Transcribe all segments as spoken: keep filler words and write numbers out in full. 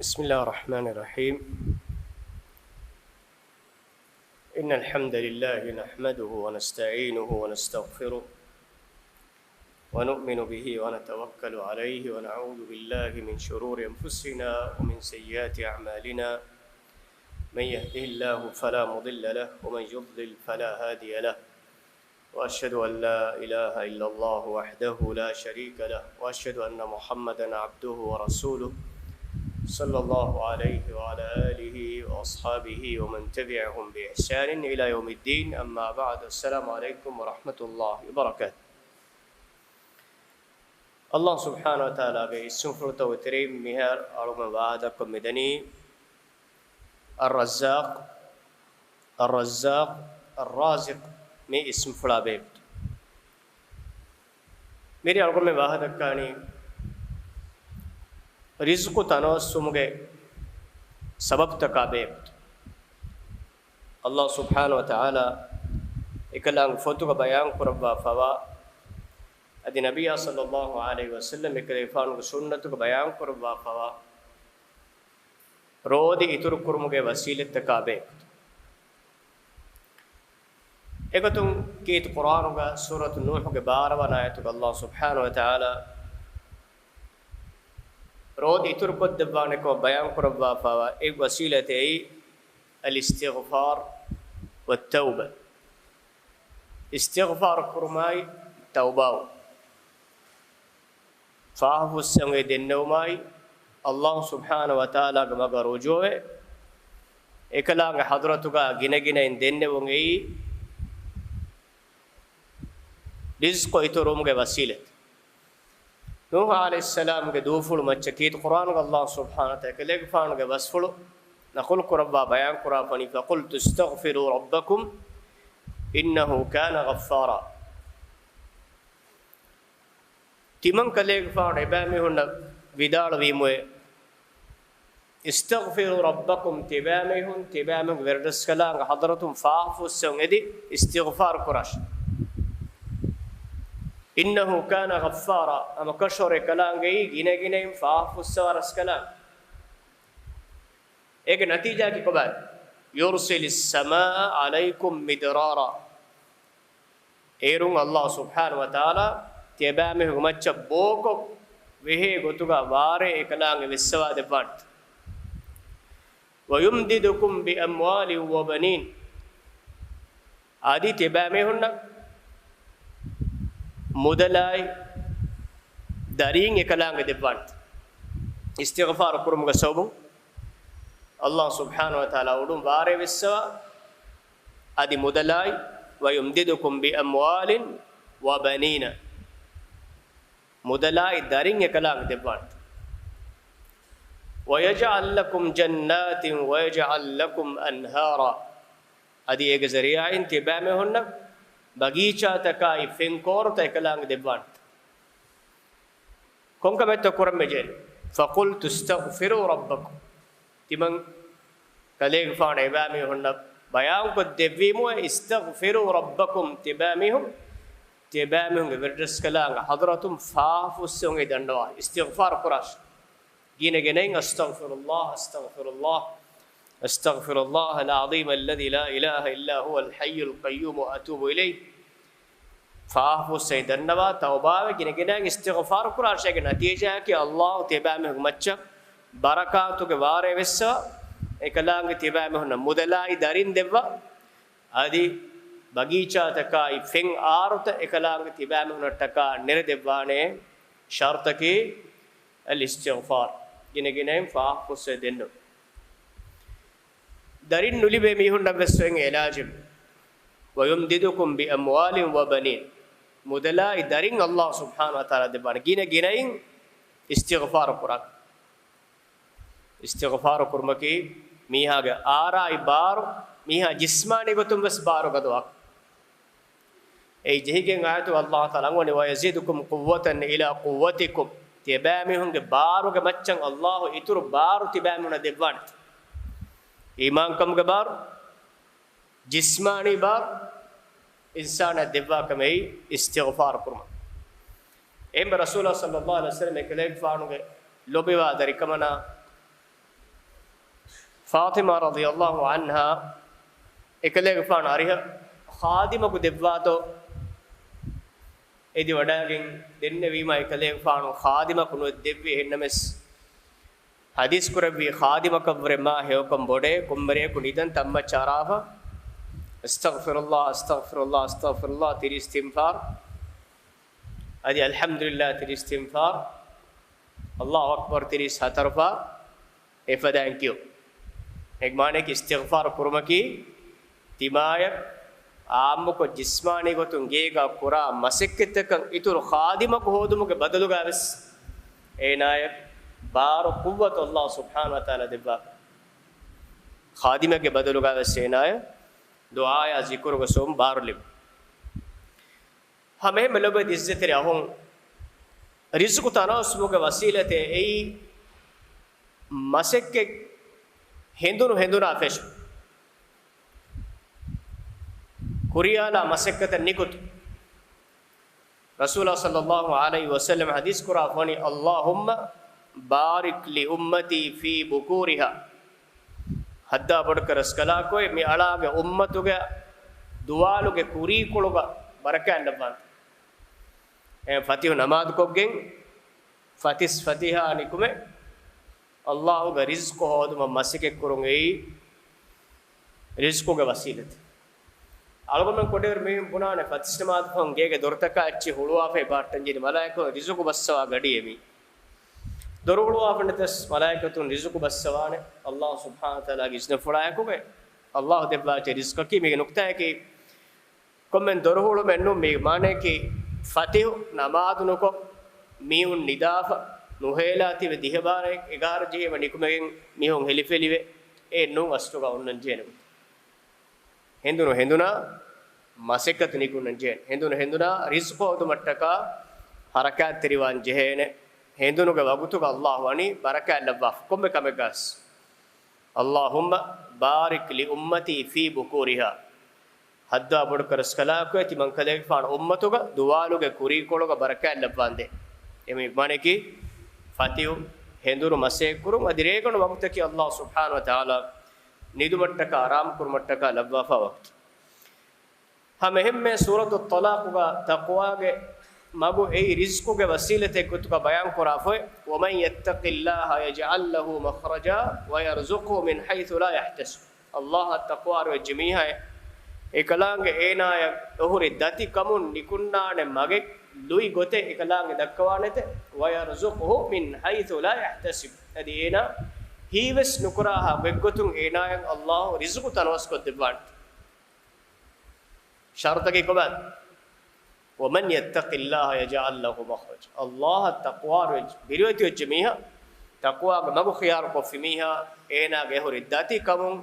بسم الله الرحمن الرحيم. إن الحمد لله نحمده ونستعينه ونستغفره ونؤمن به ونتوكل عليه ونعوذ بالله من شرور أنفسنا ومن سيئات أعمالنا. من يهده الله فلا مضل له ومن يضلل فلا هادي له. وأشهد أن لا إله إلا الله وحده لا شريك له، وأشهد أن محمدا عبده ورسوله، صلى الله عليه وعلى آله وأصحابه ومن تبعهم بإحسان إلى يوم الدين. أما بعد، السلام عليكم ورحمة الله وبركاته. ﷲ ސުބްޙާނަހޫ ވަތަޢާލާގެ އިސްމުފުޅުތަކުގެ ތެރެއިން މިހާރު އަޅުގަނޑުމެން ވާހަކަ ދައްކަން މިދަނީ އައްރައްޒާޤް، އައްރައްޒާޤް، އައްރާޒިޤް މި އިސްމުފުޅާ ބެހޭގޮތުން. މިރޭ އަޅުގަނޑުމެން ވާހަކަ ދައްކާނީ ރިޒްޤު ތަނަވަސްވުމުގެ ސަބަބުތަކާ ބެހޭގޮތުން. ﷲ ސުބްޙާނަހޫ ވަތަޢާލާ އެކަލާނގެ ފޮތުގަ ބަޔާން ކުރައްވާފަވާ، އަދި ނަބިއްޔާ ޞައްލައްލާހު ޢަލައިހި ވަސައްލަމް އެކަލޭގެފާނުގެ ސުންނަތުގަ ބަޔާން ކުރައްވާފަވާ، ރޯދި އިތުރު ކުރުމުގެ ވަސީލަތްތަކާ ބެހޭގޮތުން. އެގޮތުން ކީރިތި ޤުރްއާނުގަ ސޫރަތު ނޫޙުގެ ބާރަ ވަނަ އާޔަތުގަ ﷲ ސުބްޙާނަހޫ ވަތަޢާލާ ރޯދި އިތުރު ކޮށްދެއްވާނެ ކަމަށް ބަޔާން ކުރައްވާފަވާ އެއް ވަސީލަތެއް، الإستغفار والتوبة. އިސްތިޣްފާރު ކުރުމާއި ތައުބާވުން. ފާފަފުއްސެވުން ދެންނެވުމާއި، ﷲ ސުބްޙާނަހޫ ވަތަޢާލާގެ މަގަށް ރުޖޫޢަވެ، އެކަލާނގެ ޙަޟްރަތުގަ ގިނަގިނައިން ދެންނެވުން އެއީ، ރިޒްޤު އިތުރުވުމުގެ ވަސީލަތެއް. ނޫޙު ޢަލައިހިއްސަލާމްގެ ދޫފުޅު މައްޗަށް ކީރިތި ޤުރްއާނުގަ ﷲ ސުބްޙާނަހޫ ވަތަޢާލާ އެކަލޭގެފާނުގެ ވަޞްފުޅު ނަޤުލު ކުރައްވާ ބަޔާން ކުރާފަނީ، فقلت استغفروا ربكم إنه كان غفارا. ތިމަން ކަލޭގެފާނު އެބައިމީހުންނަށް ވިދާޅުވީމުއޭ، استغفروا ربكم، ތިބައިމީހުން ތިބައިމީހުންގެ ވެރިރަސްކަލާނގެ ޙަޟްރަތުން ފާފަފުއްސެވުން އެދި އިސްތިޣްފާރު ކުރާށި. إنه كان غفارا، ހަމަކަށަވަރު އެކަލާނގެއީ ގިނަގިނައިން ފާފަފުއްސަވާ ރަސްކަލާނގެ. އޭގެ ނަތީޖާއަކީ ކޮބާ؟ يرسل السماء عليكم مدرارا. އޭރުން ﷲ ސުބްޙާނަހޫ ވަތަޢާލާ ތިޔަބައިމީހުންގެ މައްޗަށް ބޯކޮށް ވެހޭ ގޮތުގަ ވާރޭ އެކަލާނގެ ވެއްސަވާ ދެއްވާނެތަ؟ ويمددكم بأموال وبنين. އަދި ތިޔަބައިމީހުންނަށް މުދަލާއި ދަރީން އެކަލާނގެ ދެއްވާނެތަ؟ އިސްތިޣްފާރު ކުރުމުގެ ސަބަބުން ﷲ ސުބްޙާނަހޫ ވަތަޢާލާ އުޑުން ވާރޭ ވެއްސަވާ، އަދި މުދަލާއި، ويمددكم بأموال وبنين، މުދަލާއި ދަރިން އެކަލާނގެ ދެއްވާނެ. ويجعل لكم جنات ويجعل لكم أنهارا، އަދި އޭގެ ޒަރީޢާއިން ތިބާމީހުންނަށް ބަގީޗާތަކާއި ފެންކޯރުތައް އެކަލާނގެ ދެއްވާނެ. ކޮންކަމެއްތޯ ކުރަން މިޖެހެނީ؟ فقلت استغفروا ربكم. ތިމަން ކަލޭގެފާނު އެބައިމީހުންނަށް ބަޔާންކޮށް ދެއްވީމުއޭ، استغفروا ربكم، ތިބާމީހުން، ތިބާމީހުންގެ ވެރިރަސްކަލާނގެ ޙަޟްރަތުން ފާފަފުއްސެވުން ދަންނަވާ، އިސްތިޣްފާރު ކުރާށި. ގިނަ ގިނައިން، أستغفر الله، أستغفر الله، أستغفر الله العظيم الذي لا إله إلا هو الحي القيوم وأتوب إليه. ފާފަފުއްސެވުން ދަންނަވާ، ތައުބާވެ، ގިނަ ގިނައިން އިސްތިޣްފާރު ކުރާށޭ. އޭގެ ނަތީޖާއަކީ ﷲ ތިޔަބައިމީހުންގެ މައްޗަށް ބަރަކާތުގެ ވާރޭ ވެއްސަވާ، އެކަލާނގެ ތިބާމީހުންނަށް މުދަލާއި ދަރިން ދެއްވާ، އަދި ބަގީޗާތަކާއި ފެން އާރުތައް އެކަލާނގެ ތިބާމީހުންނަށްޓަކާ ނެރެދެއްވާނެ. ޝަރުޠަކީ الإستغفار، ގިނަ ގިނައިން ފާފަފުއްސެވުން ދެންނެވުން. ދަރިން ނުލިބޭ މީހުންނަށް ވެސް އޮތް އިލާޖެއް، ويمددكم بأموال وبنين، މުދަލާއި ދަރިން ﷲ ސުބްޙާނަހޫ ވަތަޢާލާ ދެއްވާނެ. ގިނަ ގިނައިން އިސްތިޣްފާރު ކުރާ، އިސްތިޣްފާރު ކުރުމަކީ މީހާގެ އާރާއި ބާރު، މީހާ ޖިސްމާނީ ގޮތުން ވެސް ބާރު ގަދަވާ. އެއީ ޖެހިގެން އާޔަތު ﷲ ތަޢާލާ އަންގަވަނީ، ويزدكم قوة إلى قوتكم، ތިބާމީހުންގެ ބާރުގެ މައްޗަށް ﷲ އިތުރު ބާރު ތިބާމީހުންނަށް ދެއްވާނެ. އީމާންކަމުގެ ބާރު، ޖިސްމާނީ ބާރު، އިންސާނާ ދެއްވާ ކަމެއް އިސްތިޣްފާރު ކުރުމަށް. އެހެންވެ ރަސޫލާ ޞައްލައްލާހު ޢަލައިހި ވަސައްލަމް އެކަލޭގެފާނުގެ ލޯބިވާ ދަރިކަމަނާ، ފާޠިމާ ރަޟިޔަﷲ ޢަންހާ އެކަލޭގެފާނު އަރިހަށް ޚާދިމަކު ދެއްވާތޯ އެދި ވަޑައިގެން ދެންނެވީމަ، އެކަލޭގެފާނު ޚާދިމަކު ނުއެއް ދެއްވި. އެހެންނަމަވެސް ޙަދީޘް ކުރެއްވީ، ޚާދިމަކަށްވުރެ މާ ހެޔޮކަން ބޮޑޭ، ކޮންމެ ރެޔަކު ނިދަން ތަންމައްޗަށް އަރާފަ، أستغفر الله، أستغفر الله، أستغفر الله ތިރީސް ތިން ފާރު، އަދި الحمد لله ތިރީސް ތިން ފާރު، الله أكبر ތިރީސް ހަތަރު ފާރު، އެފަދައިން ކިޔުން. އޭގެ މާނައަކީ، އިސްތިޣްފާރު ކުރުމަކީ ތިމާޔަށް އާއްމުކޮށް ޖިސްމާނީ ގޮތުން ގޭގަ ކުރާ މަސައްކަތްތަކަށް އިތުރު ޚާދިމަކު ހޯދުމުގެ ބަދަލުގަވެސް އޭނާޔަށް ބާރު ޤުއްވަތު ﷲ ސުބްޙާނަހޫ ވަތަޢާލާ ދެއްވާފަ. ޚާދިމެއްގެ ބަދަލުގަވެސް އޭނާޔަށް ދުޢާއާ ޒިކުރުގެ ސޯމް ބާރު ލިބުން. ހަމައެހެންމެ ލޮބުވެތި އިއްޒަތްތެރި އަޚުން، ރިޒުޤު ތަނަވަސްވުމުގެ ވަސީލަތެއް އެއީ މަސައްކަތް ހެނދުނު ހެނދުނާ ފެށުން. ކުރިޔާލާ މަސައްކަތަށް ނިކުތު. ރަސޫލާ ޞައްލަﷲ ޢަލައިހި ވަސައްލަމަ ޙަދީޘް ކުރާ ފޮނި، اللهم بارك لأمتي في بكورها. ހައްދާ ބޮޑުކަރަސްކަލާކޮއެ، މި އަޅާގެ އުއްމަތުގެ ދުވާލުގެ ކުރީކޮޅުގަ ބަރަކާތް ލައްވާން. އެ ފަތިހު ނަމާދުކޮށްގެން ފަތިސް ފަތިހާ ނިކުމެ، ﷲގެ ރިޒްޤު ހޯދުމަށް މަސައްކަތްކުރުން އެއީ ރިޒްޤުގެ ވަސީލަތެއް. އަޅުގަނޑުމެން ކުޑައިރު މީހުން ބުނާނެ، ފަތިސް ނަމާދު ފަހުން ގޭގެ ދޮރުތަކާ އެއްޗެއް ހުޅުވާފައި ބާއްޓަންޖެހި މަލާއިކަތުން ރިޒުޤު ބައްސަވާ ގަޑިއެއް މީ. ދޮރު ހުޅުވާފަ ނެތަސް މަލާއިކަތުން ރިޒުޤު ބައްސަވާނެ، ﷲ ސުބްޙާނަހޫ ވަތަޢާލާގެ އިޒްނަފުޅާއެކުގައި. ﷲ ދެއްވާ އެއްޗެއް ރިޒްޤަކީ މީގެ ނުކްތާއަކީ. ކޮންމެ ދޮރު ހުޅުމެއް ނޫން. މީގެ މާނައަކީ، ފަތިހު ނަމާދު ނުކޮށް، މީހުން ނިދާފަ، ނުހޭލާ ތިބެ ދިހަ ބާރަ އެގާރަ ޖެހީމަ ނިކުމެގެން މީހުން ހެލިފެލިވެ، އެއް ނޫން އަސްލުގަ އޮންނަން ޖެހޭނެ ގޮތެއް. ހެނދުނު ހެނދުނާ މަސައްކަތު ނިކުންނަން ޖެހޭނެ. ހެނދުނު ހެނދުނާ ރިޒްޤު ހޯދުމަށްޓަކާ ހަރަކާތްތެރިވާން ޖެހޭނެ. ހެނދުނުގެ ވަގުތުގަ ﷲ ވަނީ ބަރަކާތް ލައްވާފަ ކޮންމެ ކަމެއްގަސް. اللهم بارك لأمتي في بكورها. ހައްދާ ބޮޑުކަރަސްކަލާކޮއެ، ތިމަންކަލޭގެފާނު އުއްމަތުގަ ދުވާލުގެ ކުރީކޮޅުގަ ބަރަކާތް ލައްވާނދޭ. އެމީ މާނައަކީ، ފަތިހު ހެނދުނު މަސައްކަތްކުރުން އަދި ރޭގަނޑު ވަގުތަކީ ﷲ ސުބްޙާނަހޫ ވަތަޢާލާ ނިދުމަށްޓަކާ އަރާމުކުރުމަށްޓަކާ ލައްވާފާ ވަގުތު. ހަމައެހެންމެ ސޫރަތުއް ޠަލާޤުގަ ތަޤްވާގެ މަގު އެއީ ރިޒްޤުގެ ވަސީލަތެއް ގޮތުގަ ބަޔާންކުރާ ފޮތް، ومن يتق الله يجعل له مخرجا ويرزقه من حيث لا يحتسب. ﷲއަށް ތަޤްވާވެރިވެއްޖެ މީހާ އެކަލާނގެ އޭނާޔަށް އެހުރި ދަތި ކަމުން ނިކުންނާނެ މަގެއް، ލުއި ގޮތެއް އެކަލާނގެ ދައްކަވާނެތެ، ويرزقه من حيث لا يحتسب. އަދި އޭނާ ހީވެސް ނުކުރާހާ ގޮތްގޮތުން އޭނާޔަށް ﷲ ރިޒުޤު ތަނަވަސްކޮށްދެއްވާނެ. ޝަރުޠަކީ ކޮބާ؟ ومن يتق الله يجعل له مخرجا. ﷲއަށް ތަޤްވާވެރި ވެއްޖެ، ބިރުވެތިވެއްޖެ މީހާ، ތަޤްވާގެ މަގު ޚިޔާރުކޮށްފި މީހާ، އޭނާގެ އެހުރި ދަތި ކަމުން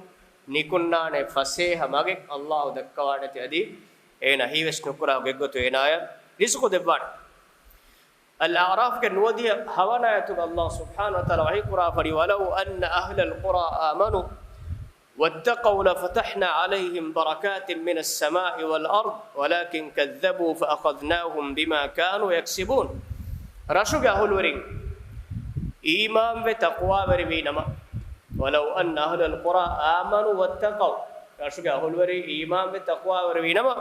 ނިކުންނާނެ ފަސޭހަ މަގެއް ﷲ ދައްކަވާނެތެ، އަދި އޭނާ ހީވެސް ނުކުރާ ގޮތްގޮތުން އޭނާޔަށް ރިޒުޤު ދެއްވާނެ. އަލްއަޢްރާފްގެ ނުވަދިހަ ހަވަނަ އާޔަތުގަ ﷲ ސުބްޙާނަހޫ ވަތަޢާލާ ވަޙީކުރާ ފަރި، ولو أن أهل القرى آمنوا واتقوا لفتحنا عليهم بركات من السماء والأرض ولكن كذبوا فأخذناهم بما كانوا يكسبون. ރަށުގެ އަހުލުވެރިން އީމާންވެ ތަޤްވާވެރިވީ ނަމަ، ولو أن أهل القرى آمنوا واتقوا، ރަށުގެ އަހުލުވެރިން އީމާންވެ ތަޤްވާވެރިވީ ނަމަ،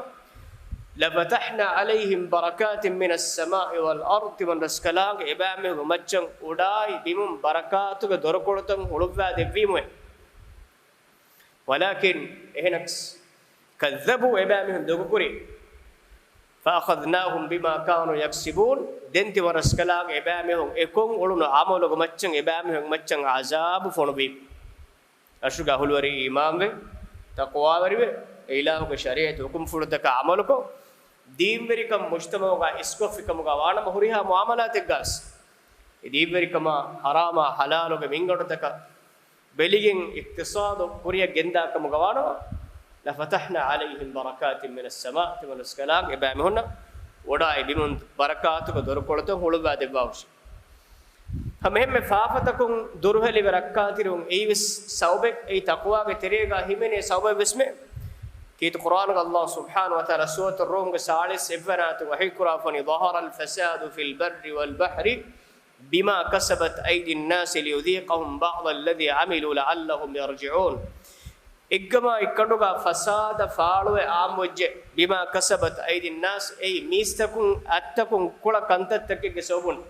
لفتحنا عليهم بركات من السماء والأرض، ތިމަން ރަސްކަލާނގެ އެބައިމީހުންގެ މައްޗަށް އުޑާއި ބިމުން ބަރަކާތުގެ ދޮރުކޮޅުތައް ހުޅުއްވާ ދެއްވީމުއޭ. ولكن، އެހެނަސް، كذبوا، އެބައިމީހުން ދޮގުކުރި. فأخذناهم بما كانوا يكسبون، ދެން ތިމަން ރަސްކަލާނގެ އެބައިމީހުން އެކޮށް އުޅުނު ޢަމަލުގެ މައްޗަށް އެބައިމީހުން މައްޗަށް ޢަޒާބު ފޮނުވީ. ރަށުގެ އަހުލުވެރިން އީމާންވެ، ތަޤްވާވެރިވެ، އެ އިލާހުގެ ޝަރީޢަތު ޙުކުމްފުޅުތަކާ ޢަމަލުކޮށް، ދީންވެރިކަން މުޖްތަމަޢުގަ އިސްކޮށްފިކަމުގަ ވާނަމަ، ހުރިހާ މުޢާމަލާތެއްގަސް އެ ދީންވެރިކަމާ ޙަރާމާ ޙަލާލުގެ މިންގަނޑުތަކަށް ބެލިގެން، އިޤްތިޞާދު ކުރިއަށް ގެންދާ ކަމުގަ ވާނަމަ، لفتحنا عليهم بركات من السماء، ތިމަން ރަސްކަލާނގެ އެބައިމީހުންނަށް އުޑާއި ބިމުން ބަރަކާތުގެ ދޮރުކޮޅުތައް ހުޅުއްވާ ދެއްވާހުށި. ހަމައެހެންމެ ފާފަތަކުން ދުރުހެލިވެ ރައްކާތެރިވުން އެއީވެސް ސަބަބެއް، އެއީ ތަޤްވާގެ ތެރޭގަ ހިމެނޭ ސަބަބެއްވެސްމެ. ކީރިތި ޤުރްއާނުގަ ﷲ ސުބްޙާނަހޫ ވަތަޢާލާ ސޫރަތުއް ރޫމްގެ ސާޅީސް އެއްވަނަ އާޔަތު ވަޙީކުރާ ފޮނި، ظهر الفساد في البر والبحر بما كسبت أيدي الناس ليذيقهم بعض الذي عملوا لعلهم يرجعون. އެއްގަމާ އެއްކަނޑުގަ ފަސާދަ ފާޅުވެ އާއްމުވެއްޖެ، بما كسبت أيدي الناس، އެއީ މީސްތަކުން އަތްތަކުން ކުޅަ ކަންތައްތަކެއްގެ ސަބަބުން.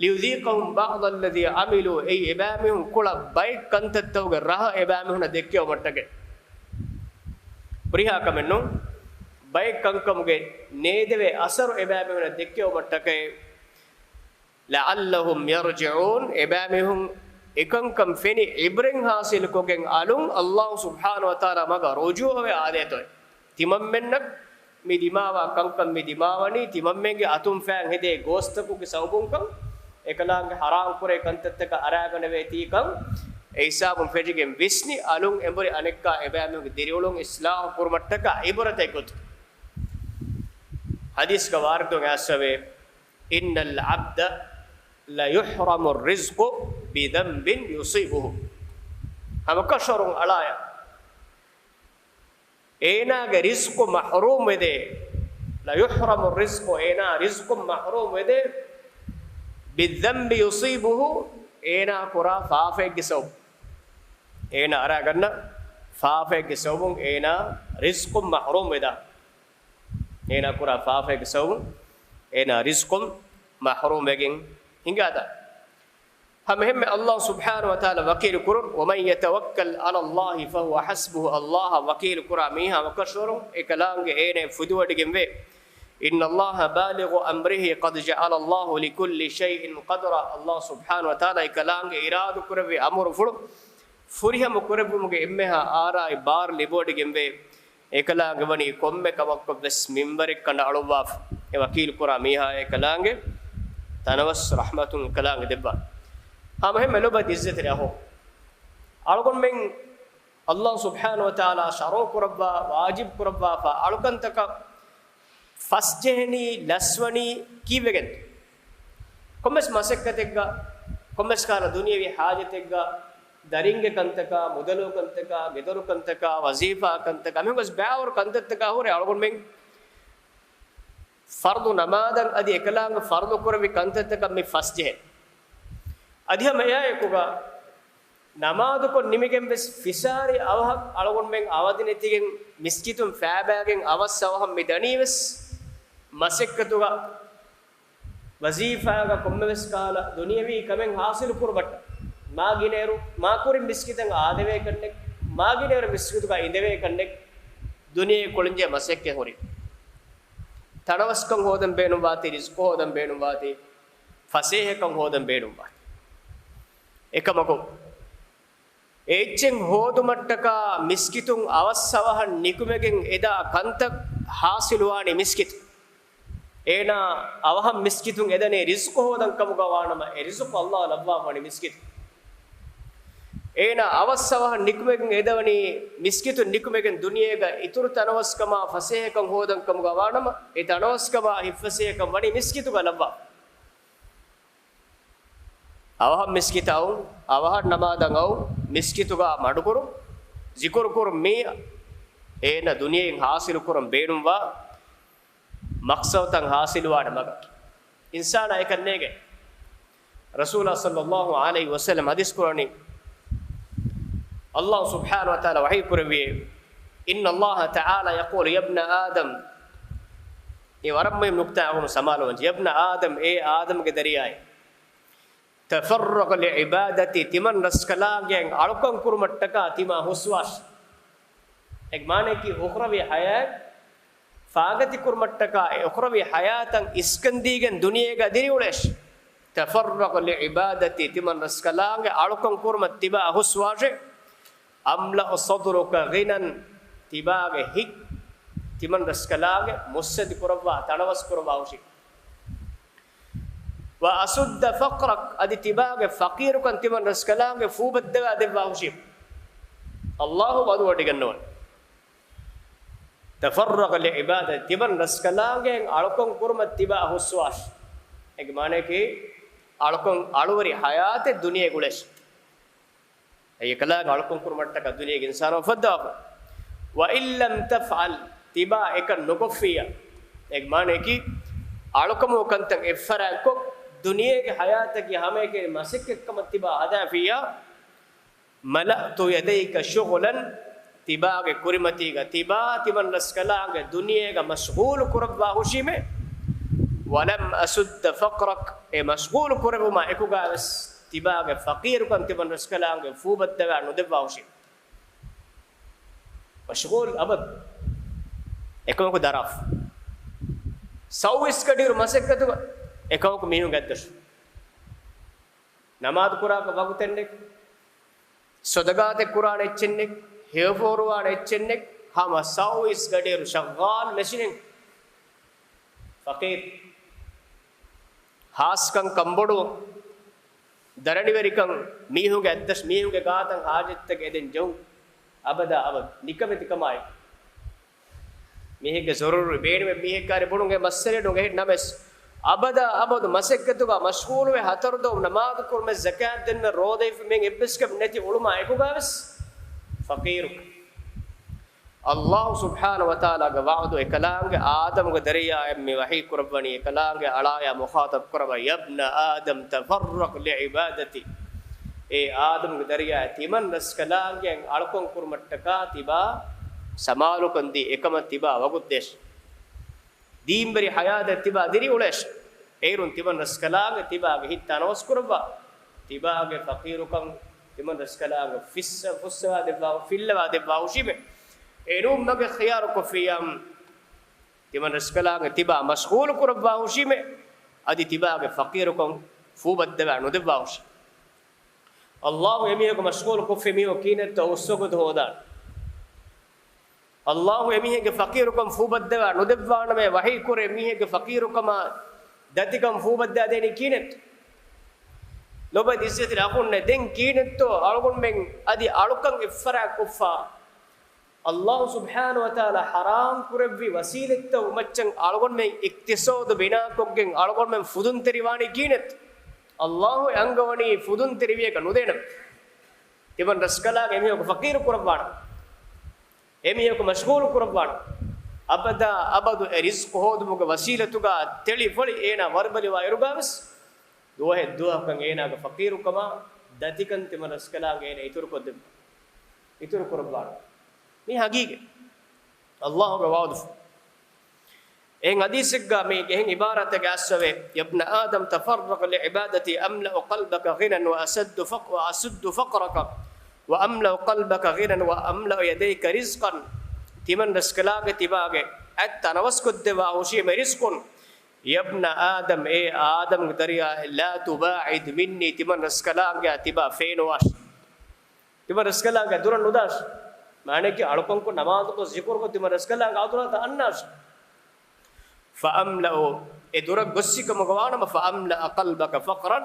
ليذيقهم بعض الذي عملوا، އެއީ އެބައިމީހުން ކުޅަ ބައެއް ކަންތައްތަކުގެ ރަހަ އެބައިމީހުންނަށް ދެއްކެވުމަށްޓަކައި. ހުރިހާ ކަމެއް ނޫން، ބައެއް ކަންކަމުގެ ނޭދެވޭ އަސަރު އެބައިމީހުންނަށް ދެއްކެވުމަށްޓަކައި. لعلهم يرجعون، އެބައިމީހުން އެކަންކަން ފެނި ޢިބްރަތް ޙާޞިލުކޮށްގެން އަލުން ﷲ ސުބްޙާނަހޫ ވަތަޢާލާ މަގަށް ރުޖޫޢަވެ އާދޭތޯ. ތިމަންމެންނަށް މި ދިމާވާ ކަންކަން މި ދިމާވަނީ، ތިމަންމެންގެ އަތުން ފައިން ހެދޭ ގޯސްތަކުގެ ސަބަބުންކަން، އެކަލާނގެ ޙަރާމް ކުރޭ ކަންތައްތަކަށް އަރާގަނެވޭތީކަން، އެ ހިސާބުން ފެށިގެން ވިސްނި އަލުން އެނބުރި އަނެއްކާ އެބައިމީހުންގެ ދިރިއުޅުން އިޞްލާޙު ކުރުމަށްޓަކާ ޢިބްރަތެއް ގޮތުން. ޙަދީޘްގަ ވާރިދުވެ އައިސްފަވޭ، إن العبد ليحرم الرزق بذنب يصيبه. ހަމަކަށަވަރުން އަޅާޔަށް އޭނާގެ ރިޒްޤު މަޙްރޫމް ވެދޭ. ليحرم الرزق، އޭނާ ރިޒްޤުން މަޙްރޫމް ވެދޭ. بالذنب يصيبه، އޭނާ ކުރާ ފާފައެއްގެ ސަބަބުން. އޭނާ އަރާގަންނަ ފާފައެއްގެ ސަބަބުން އޭނާ ރިޒްޤުން މަޙްރޫމް ވެދާނެ. އޭނާ ކުރާ ފާފައެއްގެ ސަބަބުން އޭނާ ރިޒްޤުން މަޙްރޫމް ވެގެން ހިނގާދާނެ. ހަމައެހެންމެ ﷲ ސުބްޙާނަހޫ ވަތަޢާލާ ވަކީލު ކުރުން، ومن يتوكل على الله فهو حسبه، ﷲ އަށް ވަކީލު ކުރާ މީހާ ހަމަކަށަވަރުން އެކަލާނގެ އޭނައަށް ފުދިވޮޑިގެންވޭ. إن الله بالغ أمره قد جعل الله لكل شيء قدرا. ﷲ ސުބްޙާނަހޫ ވަތަޢާލާ އެކަލާނގެ އިރާދަކުރެއްވި އަމުރުފުޅު ފުރިހަމަ ކުރެއްވުމުގެ އެންމެހާ އާރާއި ބާރު ލިބިވޮޑިގެންވޭ. އެކަލާނގެ ވަނީ ކޮންމެ ކަމަކަށްވެސް މިންވަރެއް ކަނޑައަޅުއްވާފަ. އެ ވަކީލު ކުރާ މީހާ އެކަލާނގެ ތަނަވަސް ރަޙްމަތުން އެކަލާނގެ ދެއްވާ. ހަމައެހެންމެ ލޮބުވެތި އިއްޒަތްތެރި އަޚޯ، އަޅުގަނޑުމެން ﷲ ސުބްޙާނަހޫ ވަތަޢާލާ ޝަރުޢު ކުރައްވާ، ވާޖިބު ކުރައްވާފަ އަޅުކަންތަކަށް ފަސްޖެހެނީ، ލަސްވަނީ ކީއްވެގެން؟ ކޮންމެސް މަސައްކަތެއްގަ، ކޮންމެސް ކަހަލަ ދުނިޔަވީ ޙާޖަތެއްގަ، ދަރިންގެ ކަންތަކާ، މުދަލު ކަންތަކާ، ގެދޮރު ކަންތަކާ، ވަޒީފާ ކަންތަކާ، މިހެން ގޮސް ބައިވަރު ކަންތައްތަކާ ހުރެ އަޅުގަނޑުމެން ފަރުޟު ނަމާދަށް އަދި އެކަލާނގެ ފަރުޟު ކުރެއްވި ކަންތައްތަކަށް މި ފަސްޖެހޭ. އަދި ހަމަ އެއާއެކުގަ ނަމާދުކޮށް ނިމިގެން ވެސް ފިސާރި އަވަހަށް އަޅުގަނޑުމެން އަވަދިނެތިގެން މިސްކިތުން ފައިބައިގެން އަވަސް އަވަހަށް މި ދަނީ ވެސް މަސައްކަތުގަ، ވަޒީފާގަ، ކޮންމެވެސް ކަހަލަ ދުނިޔަވީ ކަމެއް ޙާޞިލު ކުރުމަށްޓަށް. މާ ގިނައިރު މާ ކުރިން މިސްކިތަށް އާދެވޭ ކަންނެއް، މާ ގިނައިރު މިސްކިތުގަ އިނދެވޭ ކަންނެއް ދުނިޔެ ކުޅެންޖެހޭ މަސައްކަތް ހުރި. ތަނަވަސްކަން ހޯދަން ބޭނުންވާތީ، ރިޒްޤު ހޯދަން ބޭނުންވާތީ، ފަސޭހަކަން ހޯދަން ބޭނުންވާތީ. އެކަމަކު، އެއްޗެއް ހޯދުމަށްޓަކާ މިސްކިތުން އަވަސް އަވަހަށް ނިކުމެގެން އެދާ ކަންތައް ޙާޞިލުވާނީ މިސްކިތު. އޭނާ އަވަހަށް މިސްކިތުން އެދަނީ ރިޒްޤު ހޯދަން ކަމުގަ ވާނަމަ، އެ ރިޒްޤު ﷲ ލައްވާފަވަނީ މިސްކިތު. އޭނާ އަވަސް އަވަހަށް ނިކުމެގެން އެދަވަނީ މިސްކިތުން ނިކުމެގެން ދުނިޔޭގަ އިތުރު ތަނަވަސްކަމާ ފަސޭހަކަން ހޯދަން ކަމުގަ ވާނަމަ، އެ ތަނަވަސްކަމާ ހިތްފަސޭހަކަން ވަނީ މިސްކިތުގަ ލައްވާ. އަވަހަށް މިސްކިތަށް އައުން، އަވަހަށް ނަމާދަށް އައުން، މިސްކިތުގަ މަޑުކުރުން، ޒިކުރު ކުރުން، މީ އޭނަ ދުނިޔެއިން ޙާޞިލު ކުރަން ބޭނުންވާ މަޤްޞަދުތައް ޙާޞިލުވާނެ މަގަކީ. އިންސާނާ އެކަން ނޭނގޭ. ރަސޫލާ ޞައްލައްލާހު ޢަލައިހި ވަސައްލަމް ޙަދީޘް ކުރަނީ، ﷲ ސުބްޙާނަހޫ ވަތަޢާލާ ވަޙީ ކުރެއްވިއޭ، إن الله تعالى يقول يا ابن آدم، އެ ވަރަށް މުހިންމު ނުކުތާއެއް އަޅުގަނޑު ސަމާލުވަންޖެ. يا ابن آدم، އޭ އާދަމްގެ ދަރިޔާއޭ، تفرغ لعبادتي، ތިމަން ރަސްކަލާނގެއަށް އަޅުކަން ކުރުމަށްޓަކާ ތިމާ ހުސްވާށި. އޭގެ މާނައަކީ އުޚްރަވީ ޙަޔާތް ފާގަތި ކުރުމަށްޓަކާ އެ އުޚްރަވީ ޙަޔާތަށް އިސްކަންދީގެން ދުނިޔޭގަ ދިރިއުޅޭށި. تفرغ لعبادتي، ތިމަން ރަސްކަލާނގެ އަޅުކަން ކުރުމަށް ތިބާ ހުސްވާށޭ. أملأ صدرك غنى، ތިބާގެ ހިތް ތިމަން ރަސްކަލާނގެ މުއްސަދި ކުރައްވާ، ތަނަވަސް ކުރައްވާ ހުށީ. وأسد فقرك، އަދި ތިބާގެ ފަޤީރުކަން ތިމަން ރަސްކަލާނގެ ފޫބައްދަވާ ދެއްވާ ހުށީ. ﷲ ވަދުވަޑިގަންނަވަން. تفرغ لعبادتي، ތިމަން ރަސްކަލާނގެ އަޅުކަން ކުރުމަށް ތިބާ ހުސްވާށި. އޭގެ މާނައަކީ، އަޅުކަން އަޅުވެރި ޙަޔާތެއް ދުނިޔޭގަ އުޅޭށި. އެކަލާނގެ އަޅުކަން ކުރުމަށްޓަކާ ދުނިޔޭގެ އިންސާނުން އުފައްދަވާފަ. وإن لم تفعل، ތިބާ އެކަން ނުކޮށްފިއްޔާ. އޭގެ މާނައަކީ، އަޅުކަމުގެ ކަންތައް އެއްފަރާތްކޮށް، ދުނިޔޭގެ ޙަޔާތަކީ ހަމައެކަނި މަސައްކަތްކަމަށް ތިބާ ހަދާފިއްޔާ، ملأت يديك شغلا، ތިބާގެ ކުރިމަތީގަ ތިބާ ތިމަން ރަސްކަލާނގެ ދުނިޔޭގަ މަޝްޣޫލު ކުރައްވާ ހުށީމޭ. ولم أسد فقرك، އެ މަޝްޣޫލު ކުރެއްވުމާ އެކުގަވެސް ތިބާގެ ފަޤީރުކަން ތިމަން ރަސްކަލާނގެ ފޫބައްދަވާ ނުދެއްވާ ހުށީމޭ. މަޝްޣޫލު އަބަދު އެކަމަކު ދަރާފަ. ސައުވީސް ގަޑިއިރު މަސައްކަތުގަ އެކަމަކު މީހުން ގައްދަށު. ނަމާދު ކުރާކަށް ވަގުތެއް ނެތް، ޞަދަޤާތެއް ކުރާނެ އެއްޗެއް ނެތް، ހެޔޮފޯރުވާނެ އެއްޗެއް ނެތް، ހަމަ ސައުވީސް ގަޑިއިރު ޝައްޣާލު މެޝިނެއް. ފަޤީރު. ހާސްކަން ކަންބޮޑުވުން، ދަރަނިވެރިކަން، މީހުންގެ އަތްދަށް، މީހުންގެ ގާތަށް ހާޖަތްތަކެއް އެދެން ޖެހުން، އަބަދާ އަބަދު ނިކަމެތިކަމާއެކު. މީހެއްގެ ޒަރޫރީ ބޭނުމެއް މީހެއްގެ ކާރި ބުނުން އެ މައްސަލައެއް ނުގެ ނަމަވެސް، އަބަދާ އަބަދު މަސައްކަތުގަ މަޝްޣޫލުވެ، ހަތަރު ދުވަހު ނަމާދު ކުރުމެއް، ޒަކާތް ދިނުމެއް، ރޯދަ ހިފުމެއް، އެއްވެސް ކަމެއް ނެތި އުޅުމާ އެކުގަވެސް ފަޤީރު. ﷲ ސުބްޙާނަހޫ ވަތަޢާލާގެ ވަޢުދު އެކަލާނގެ އާދަމުގެ ދަރިޔާއަށް މި ވަޙީ ކުރައްވަނީ، އެކަލާނގެ އަޅާޔާ މުޚާޠަބް ކުރައްވާ، يا ابن آدم تفرغ لعبادتي. އޭ އާދަމުގެ ދަރިޔާ، ތިމަން ރަސްކަލާނގެ އަޅުކަން ކުރުމަށްޓަކާ ތިބާ ސަމާލުކަން ދީ، އެކަމަށް ތިބާ ވަގުތު ދޭށޭ. ދީންވެރި ޙަޔާތެއް ތިބާ ދިރިއުޅޭށޭ. އޭރުން ތިމަން ރަސްކަލާނގެ ތިބާގެ ހިތް ތަނަވަސް ކުރައްވާ، ތިބާގެ ފަޤީރުކަން ތިމަން ރަސްކަލާނގެ ފިއްސަ، ފުއްސަވާ ދެއްވާ، ފިއްލަވާ ދެއްވާ ހުށީމޭ. އެނޫން މަގެއް ޚިޔާރު ކޮށްފިއްޔާ، ތިމަން ރަސްކަލާނގެ ތިބާ މަޝްޣޫލު ކުރައްވާ ހުށީމޭ. އަދި ތިބާގެ ފަޤީރުކަން ފޫބައްދަވާ ނުދެއްވާ ހުށީ. ﷲ އެމީހަކު މަޝްޣޫލު ކޮށްފި މީހުން ކީނެއްތޯ އުއްސަކުދު ހޯދާނެ؟ ﷲ އެމީހެއްގެ ފަޤީރުކަން ފޫބައްދަވާ ނުދެއްވާނަމޭ، ވަޙީ ކުރޭ މީހެއްގެ ފަޤީރުކަމާ ދަތިކަން ފޫބައްދާ ދޭނީ ކީނެއްތޯ؟ ލޮބުވެތި އިއްޒަތްތެރި އަޚުންނޭ، ދެން ކީނެއްތޯ އަޅުގަނޑުމެން އަދި އަޅުކަން އެއްފަރާތް ކޮށްފާ؟ ﷲ ސުބްޙާނަހޫ ވަތަޢާލާ ޙަރާމް ކުރެއްވި ވަސީލަތްތައް މައްޗަށް އަޅުގަނޑުމެން އިޤްތިޞާދު ބިނާކޮށްގެން އަޅުގަނޑުމެން ފުދުންތެރިވާނީ ކީނެއްތޯ؟ ﷲ އެ އަންގަވަނީ ފުދުންތެރިވިޔަކަށް ނުދޭނަމޭ. ތިމަން ރަސްކަލާނގެ އެމީހަކު ފަޤީރު ކުރައްވާނަމޭ. އެމީހަކު މަޝްޣޫލު ކުރައްވާނަމޭ. އަބަދާ އަބަދު އެ ރިޒްޤު ހޯދުމުގެ ވަސީލަތުގަ ތެޅިފޮޅި އޭނާ ވަރުބަލިވާ އިރުގަވެސް، ދުވަހެއް ދުވަހަކަށް އޭނާގެ ފަޤީރުކަމާ ދަތިކަން ތިމަން ރަސްކަލާނގެ އޭނާ އިތުރުކޮށްދެއްވާ، އިތުރު ކުރައްވާނަމޭ. މީ ޙަޤީޤަތް. ﷲ ގެ ވަޢުދު. އެހެން ޙަދީޘެއްގަ މި އެހެން ޢިބާރާތެއް އައިސްފަވޭ، يا ابن آدم تفرغ لعبادتي أملأ قلبك غنى وأسد فق-، وأسد فقرك وأملأ قلبك غنى وأملأ يديك رزقا. ތިމަން ރަސްކަލާނގެ ތިބާގެ އަތް ތަނަވަސްކޮށްދެއްވާ ހުށީމޭ ރިޒްޤުން. يا ابن آدم، އޭ އާދަމްގެ ދަރިޔާ، لا تباعد مني، ތިމަން ރަސްކަލާނގެއާ ތިބާ ފޭނުވާށޭ. ތިމަން ރަސްކަލާނގެ ދުރަށް ނުދާށޭ. މާނައަކީ އަޅުކަންކޮށް ނަމާދުކޮށް ޒިކުރުކޮށް ތިމަން ރަސްކަލާނގެ އަތުރަށް އަންނާށޭ. فأملأ، އެ ދުރަށް ގޮއްސިކަމުގަ ވާނަމަ، فأملأ قلبك فقرا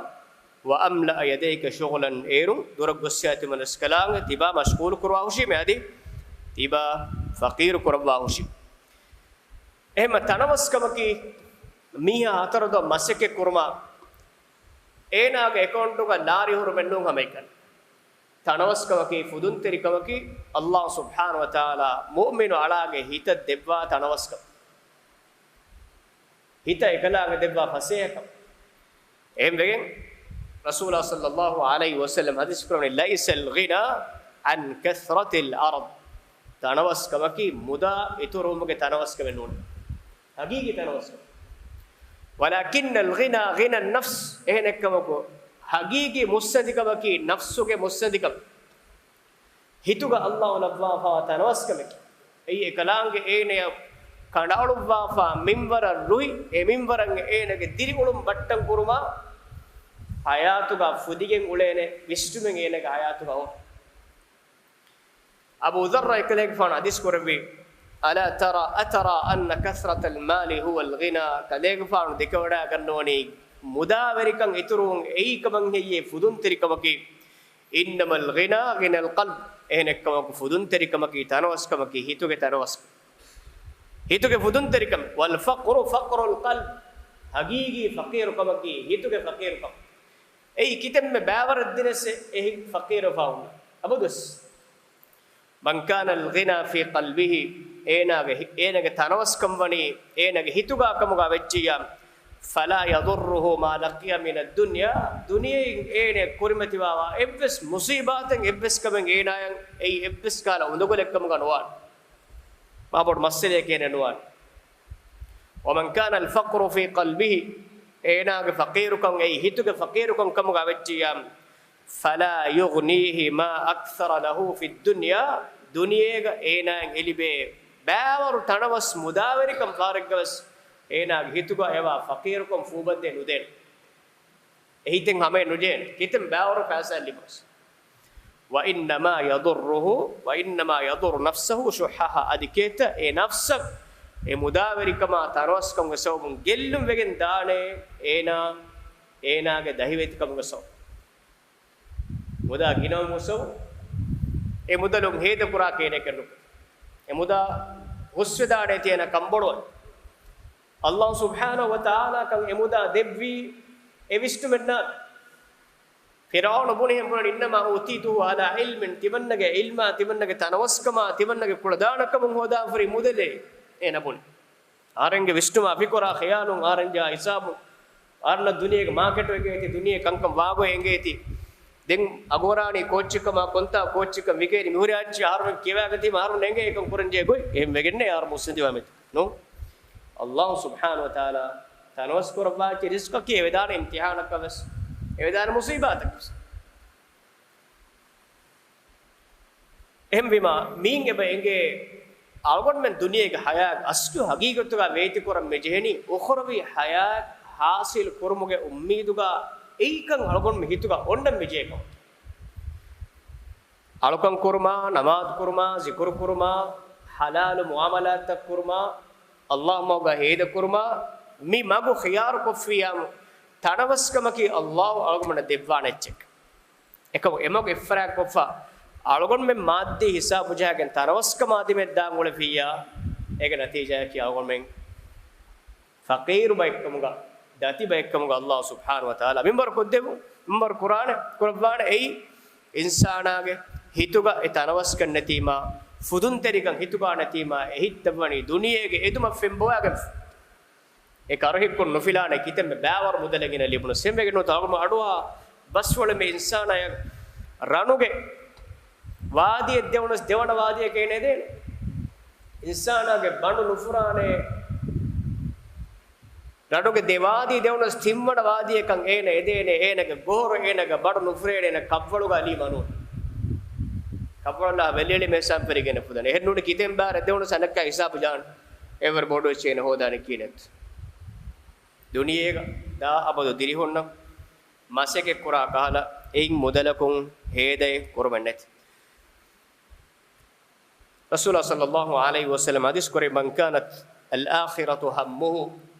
وأملأ يديك شغلا، އޭރުން ދުރަށް ގޮއްސިޔާ ތިމަން ރަސްކަލާނގެ ތިބާ މަޝްޣޫލު ކުރުވާ ހުށީމޭ އަދި ތިބާ ފަޤީރު ކުރައްވާ ހުށީ. އެހެންމަ ތަނަވަސްކަމަކީ މީހާ ހަތަރު ދުވަހު މަސައްކަތް ކުރުމާ އޭނާގެ އެކައުންޓުގަ ލާރި ހުރުމެއް ނޫން ހަމައެކަނި. ތަނަވަސްކަމަކީ، ފުދުންތެރިކަމަކީ، ﷲ ސުބްޙާނަހޫ ވަތަޢާލާ މުއުމިނު އަޅާގެ ހިތަށް ދެއްވާ ތަނަވަސްކަން. ހިތަށް އެކަލާނގެ ދެއްވާ ފަސޭހަކަން. އެހެންވެގެން، ރަސޫލާ ޞައްލައްލާހު ޢަލައިހި ވަސައްލަމް ޙަދީޘް ކުރައްވަނީ، ليس الغنى عن كثرة العرض. ތަނަވަސްކަމަކީ، މުދާ އިތުރުވުމުގެ ތަނަވަސްކަމެއް ނޫން. ޙަޤީޤީ ތަނަވަސްކަން. ولكن الغنى غنى النفس، އެހެނެއްކަމަކު، ޙަޤީޤީ މުއްސަނދިކަމަކީ، ނަފްސުގެ މުއްސަނދިކަމެއް. ހިތުގަ ﷲ ލައްވާފަވާ ތަނަވަސްކަމެކޭ. އެއީ އެކަލާނގެ އޭނަޔަށް ކަނޑައަޅުއްވާފަ މިންވަރަށް ރުހި، އެ މިންވަރަށް އޭނަގެ ދިރިއުޅުން ބައްޓަން ކުރުމާ، ޙަޔާތުގަ ފުދިގެން އުޅޭނެ ވިސްނުމެއް އޭނަގެ ޙަޔާތުގަ އޮން. އަބޫ ޛައްރަށް އެކަލޭގެފާނު ޙަދީޘް ކުރެއްވި، ألا ترى، أترى أن كثرة المال هو الغنى؟ ކަލޭގެފާނު ދެކެވަޑައިގަންނަވަނީ މުދާވެރިކަން އިތުރުވުން އެއީ ކަމަށް ހެއްޔޭ ފުދުންތެރިކަމަކީ؟ إنما الغنى غنى القلب، އެހެނެއްކަމަކު ފުދުންތެރިކަމަކީ ތަނަވަސްކަމަކީ ހިތުގެ ތަނަވަސް، ހިތުގެ ފުދުންތެރިކަމެއް. والفقر فقر القلب، ޙަޤީޤީ ފަޤީރުކަމަކީ ހިތުގެ ފަޤީރުކަމެއް. އެއީ ކިތަންމެ ބައިވަރަށް ދިނަސް އެ ހިތް ފަޤީރުވެފަ ހުންނަ އަބަދުވެސް. من كان الغنى في قلبه، އޭނާގެ ހި-، އޭނާގެ ތަނަވަސްކަން ވަނީ އޭނާގެ ހިތުގާ ކަމުގާ ވެއްޖިއްޔާ، فلا يضره ما لقي من الدنيا، ދުނިޔެއިން އޭނަ ކުރިމަތިވާވާ އެއްވެސް މުސީބާތެއް އެއްވެސް ކަމެއް އޭނާއަށް އެއީ އެއްވެސް ކަހަލަ އުނދަގުލެއްކަމުގަ ނުވާނެ. މާބޮޑު މައްސަލައެއް އޭނަ ނުވާނެ. ومن كان الفقر في قلبه، އޭނާގެ ފަޤީރުކަން އެއީ ހިތުގެ ފަޤީރުކަން ކަމުގަ ވެއްޖިއްޔާ، فلا يغنيه ما أكثر له في الدنيا، ދުނިޔޭގަ އޭނާއަށް އެލިބޭ ބައިވަރު ތަނަވަސް މުދާވެރިކަން ފާރެއްގަވެސް އޭނާގެ ހިތުގަ އެވާ ފަޤީރުކަން ފޫބަންދޭ ނުދޭނެ. އެހިތެއް ހަމައެއް ނުޖެހޭނެ. ކިތަން ބައިވަރު ފައިސާ ލިބުނަސް. وإنما يضره، وإنما يضر نفسه شحها، އަދި ކޭތަ އެ ނަފްސަށް އެ މުދާވެރިކަމާ ތަނަވަސްކަމުގެ ސަބަބުން ގެއްލުން ވެގެން ދާނެ އޭނާ، އޭނާގެ ދަހިވެތިކަމުގެ ސަބަބުން. މުދާ ގިނަވުމުގެ ސަބަބުން އެ މުދަލުން ހޭދަކުރާކަށް އޭނަ ކެނޑު. އެ މުދާ ހުސްވެދާނެތީ އޭނަ ކަންބޮޑުވަން. އައްލާހު ސުބްޙާނަހު ވަތަޢާލާކަން އެ މުދާ ދެއްވީ އެ ވިސްނުމެއް ނާ. ފިރްޢައުނު ބުނިހެން ބުނަނީ، إنما أوتيته على علم، ތިމަންނަގެ ޢިލްމާ، ތިމަންނަގެ ތަނަވަސްކަމާ، ތިމަންނަގެ ކުޅަދާނަކަމުން ހޯދާފަރި މުދަލޭ އޭނަ ބުނި. އަހަރެންގެ ވިސްނުމާ ފިކުރާ ޚިޔާލުން އަހަރެން ޖާ ހިސާބުން އަހަރެންނަށް ދުނިޔޭގެ މާކެޓު އެނގޭތީ، ދުނިޔޭ ކަންކަން ވާގޮތް އެނގޭތީ. ދެން އަގުވަރާނީ ކޯއްޗެއްކަމާ ކޮންތާ ކޯއްޗެއްކަން ވިކޭނީ މިހުރި އައްޗި އަހަރުމެން ކިޔަވާގަތީމަ އަހަރުމެން އެނގޭ އެކަން ކުރަންޖެހޭ ގޮތް. އެހެން ވެގެންނޭ އަހަރު މުއްސަނދިވާ މެދު. ނޫން. އައްލާހު ސުބްޙާނަހު ވަތަޢާލާ ތަނަވަސް ކުރައްވާ އެއްޗެއް ރިޒްޤަކީ އެވެދާނެ އިމްތިޙާނަކަށް ވެސް، އެވެދާނެ މުޞީބާތަކަށް ވެސް. އެހެންވީމާ، މީން އެބަ އެނގޭ އަޅުގަނޑުމެން ދުނިޔޭގެ ޙަޔާތް އަސްލު ހަގީގަތުގަ ވޭތިކުރަން މިޖެހެނީ އުޚްރަވީ ޙަޔާތް ޙާޞިލް ކުރުމުގެ އުއްމީދުގަ އެއީކަން އަޅުގަނޑުމެން ހިތުގަ އޮންނަން މިޖެހޭ ކަމަށް. އަޅުކަން ކުރުމާ، ނަމާދު ކުރުމާ، ޒިކުރު ކުރުމާ، ޙަލާލު މުޢާމަލާތްތައް ކުރުމާ، އައްލާހު މަގުގަ ހޭދަ ކުރުމާ، މި މަގު ޚިޔާރު ކޮށްފިއްޔާމު، ތަނަވަސްކަމަކީ އައްލާހު އަޅުގަނޑަށް ދެއްވާނެ އެއްޗެއް. އެކަމު އެމަގު އިފްރާތް ކޮށްފަ، އަޅުގަނޑުމެން މާއްދީ ހިސާބު ޖަހައިގެން ތަނަވަސްކަމާ ދިމެއްދާން އުޅެފިއްޔާ، އޭގެ ނަތީޖާއަކީ އަޅުގަނޑުމެން ފަޤީރު ބައެއްކަމުގަ، ދަތި ބައެއްކަމުގަ އައްލާހު ސުބްޙާނަހު ވަތަޢާލާ މިންވަރު ކޮށްދެއްވުން، މިންވަރު ކުރާނެ، ކުރައްވާނެ. އެއީ އިންސާނާގެ ހިތުގަ އެ ތަނަވަސްކަން ނެތީމާ، ފުދުންތެރިކަން ހިތުގަ ނެތީމާ، އެ ހިތްތައް ވަނީ ދުނިޔޭގެ އެދުމަށް ފެންބޮވާގެން. އެ ކަރުހިއްކުން ނުފިލާނެ ކިތަންމެ ބައިވަރު މުދަލެއް ގިނަ ލިބުނު ސެމެގެން ނުތަ އަޅުގަނޑު އަޑުއަހާ ބަސްފުޅެއް މި އިންސާނާޔަށް ރަނުގެ ވާދީއެއް ދެވުނަސް ދެވަނަ ވާދީއަކަށް އޭނަ އެދޭނެ. އިންސާނާގެ ބަނޑު ނުފުރާނެ. ރަނުގެ ދެ ވާދީ ދެވުނަސް ތިންވަނަ ވާދީއަކަށް އޭނަ އެދޭނެ. އޭނަގެ ގޮހޮރު އޭނަގެ ބަނޑު ނުފުރޭނެ އޭނަ ކަށްވަޅުގަ ލީ މަނޫން. ކަށްވަޅުލާ ވެލިއެޅި މޭސާން ފެރިގެން ފުދަން. އެހެން ނޫނީ ކިތެން ބާރެއް ދެވުނަސް އަނެއްކާ ހިސާބު ޖާން. އެވަރު ބޮޑު އެއްޗެއް އޭނަ ހޯދާނެ ކީނެތް. ދުނިޔޭގަ ދާ އަބަދު ދިރިހުންނަށް މަސައްކަތް ކުރާ ކަހަލަ އެއިން މުދަލަކުން ހޭދައެއް ކުރުމެއް ނެތި. ރަސޫލާ ޞައްލައްލާހު ޢަލައިހި ވަސައްލަމަ ޙަދީޘް ކުރޭ، من كانت الآخرة همه،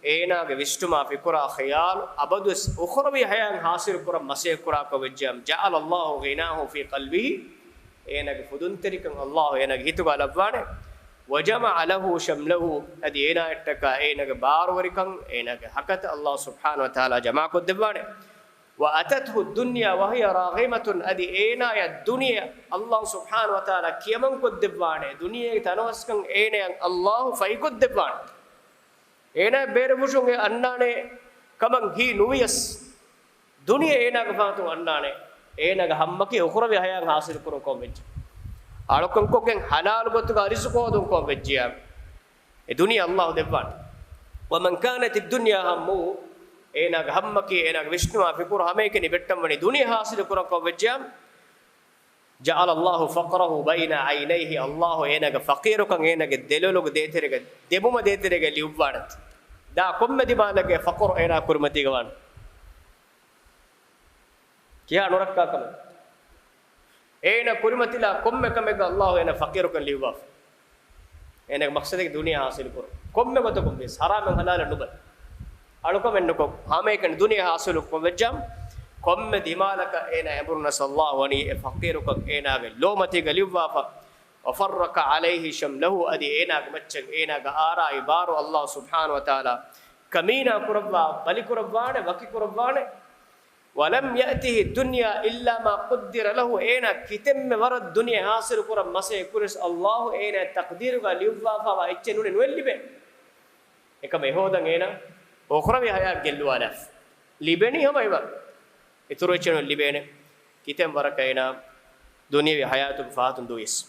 އޭނާގެ ވިސްނުމާ ފިކުރާ ޚިޔާލު އަބަދުވެސް އުޚްރަވީ ޙަޔާތް ޙާޞިލު ކުރަން މަސައްކަތް ކުރާކަށް ވެއްޖިއްޔާމު، جعل الله غناه في قلبه، އޭނާގެ ފުދުންތެރިކަން އައްލާހު އޭނާގެ ހިތުގަ ލައްވާނެ. وجمع له شمله، އަދި އޭނާއަށްޓަކާ އޭނާގެ ބާރުވެރިކަން، އޭނާގެ ހަކަތަ އައްލާހު ސުބްޙާނަހު ވަތަޢާލާ ޖަމާކޮށްދެއްވާނެ. وأتته الدنيا وهي راغمة، އަދި އޭނާޔަށް ދުނިޔެ އައްލާހު ސުބްޙާނަހު ވަތަޢާލާ ކިޔަމަންކޮށްދެއްވާނެ، ދުނިޔޭގެ ތަނަވަސްކަން އޭނަޔަށް އައްލާހު ފަހިކޮށްދެއްވާނެ. އޭނާ ބޭރުފުށުން އެ އަންނާނެ ކަމަށް ހީ ނުވިޔަސް، ދުނިޔެ އޭނާގެ ފަހަތުން އަންނާނެ. އޭނާގެ ހައްމަކީ އުޚްރަވީ ޙަޔާތް ޙާޞިލު ކުރުން ކޮށް ވެއްޖެ. އަޅުކަން ކޮށްގެން ޙަލާލު ގޮތުގަ ރިޒުޤު ހޯދުން ކޮށް ވެއްޖިއްޔާ، އެ ދުނިޔެ އައްލާހު ދެއްވާނެ. ومن كانت الدنيا همه، އޭނާގެ ހައްމަކީ، އޭނާގެ ވިސްނުމާ ފިކުރު ހަމައެކަނި ބެއްޓަންވަނީ ދުނިޔެ ޙާޞިލު ކުރަން ކޮށް ވެއްޖިއްޔާ، جعل الله فقره بين عينيه، އައްލާހު އޭނާގެ ފަޤީރުކަން އޭނާގެ ދެލޮލުގެ ދޭތެރޭގަ، ދެބުމަ ދޭތެރޭގަ ލިޔުއްވާނެ. ދާ ކޮންމެ ދިމާލެއްގެ ފަޤުރު އޭނާ ކުރިމަތީގަ ވާނެ. ކިހާ ނުރައްކާ ކަމެއް. އޭނަ ކުރިމަތިލާ ކޮންމެ ކަމެއްގަ އައްލާހު އޭނަ ފަޤީރުކަން ލިޔުއްވާފަ. އޭނަގެ މަޤްޞަދަކީ ދުނިޔެ ޙާޞިލު ކުރުން. ކޮންމެ ގޮތަކުން ވިޔަސް ޙަރާމެއް ޙަލާލެއް ނުބަލަ. އަޅުކަމެއް ނުކޮށް، ހަމައެކަނި ދުނިޔެ ޙާޞިލު ކޮށް ވެއްޖާމު، ކޮންމެ ދިމާލަކަށް އޭނަ އެނބުރުނަސް އައްލާހު ވަނީ އެ ފަޤީރުކަން އޭނާގެ ލޯމަތީގަ ލިޔުއްވާފަ. وفرق عليه شمله، އަދި އޭނާގެ މައްޗަށް އޭނާގެ އާރާއި ބާރު އައްލާހު ސުބްޙާނަހު ވަތަޢާލާ ކަމީނާ ކުރައްވާ، ބަލި ކުރައްވާނެ، ވަކި ކުރައްވާނެ. ولم يأته الدنيا إلا ما قدر له، އޭނާ ކިތެންމެ ވަރަށް ދުނިޔެ ޙާޞިލު ކުރަން މަސައްކަތް ކުރިޔަސް އައްލާހު އޭނާ ތަޤްދީރުގަ ލިޔުއްވާފަވާ އެއްޗެއް ނޫނީ ނުއެއްލިބޭ. އެކަމަށް އެހޯދަން އޭނާ އުޚްރަވީ ޙަޔާތް ގެއްލުވާލާފަ ލިބެނީ ހަމަ އެވަރު. އިތުރު އެއްޗެއް ނުލިބޭނެ. ކިތަން ވަރަކަށް އޭނާ ދުނިޔަވީ ޙަޔާތުގެ ފަހަތުން ދުވިޔަސް.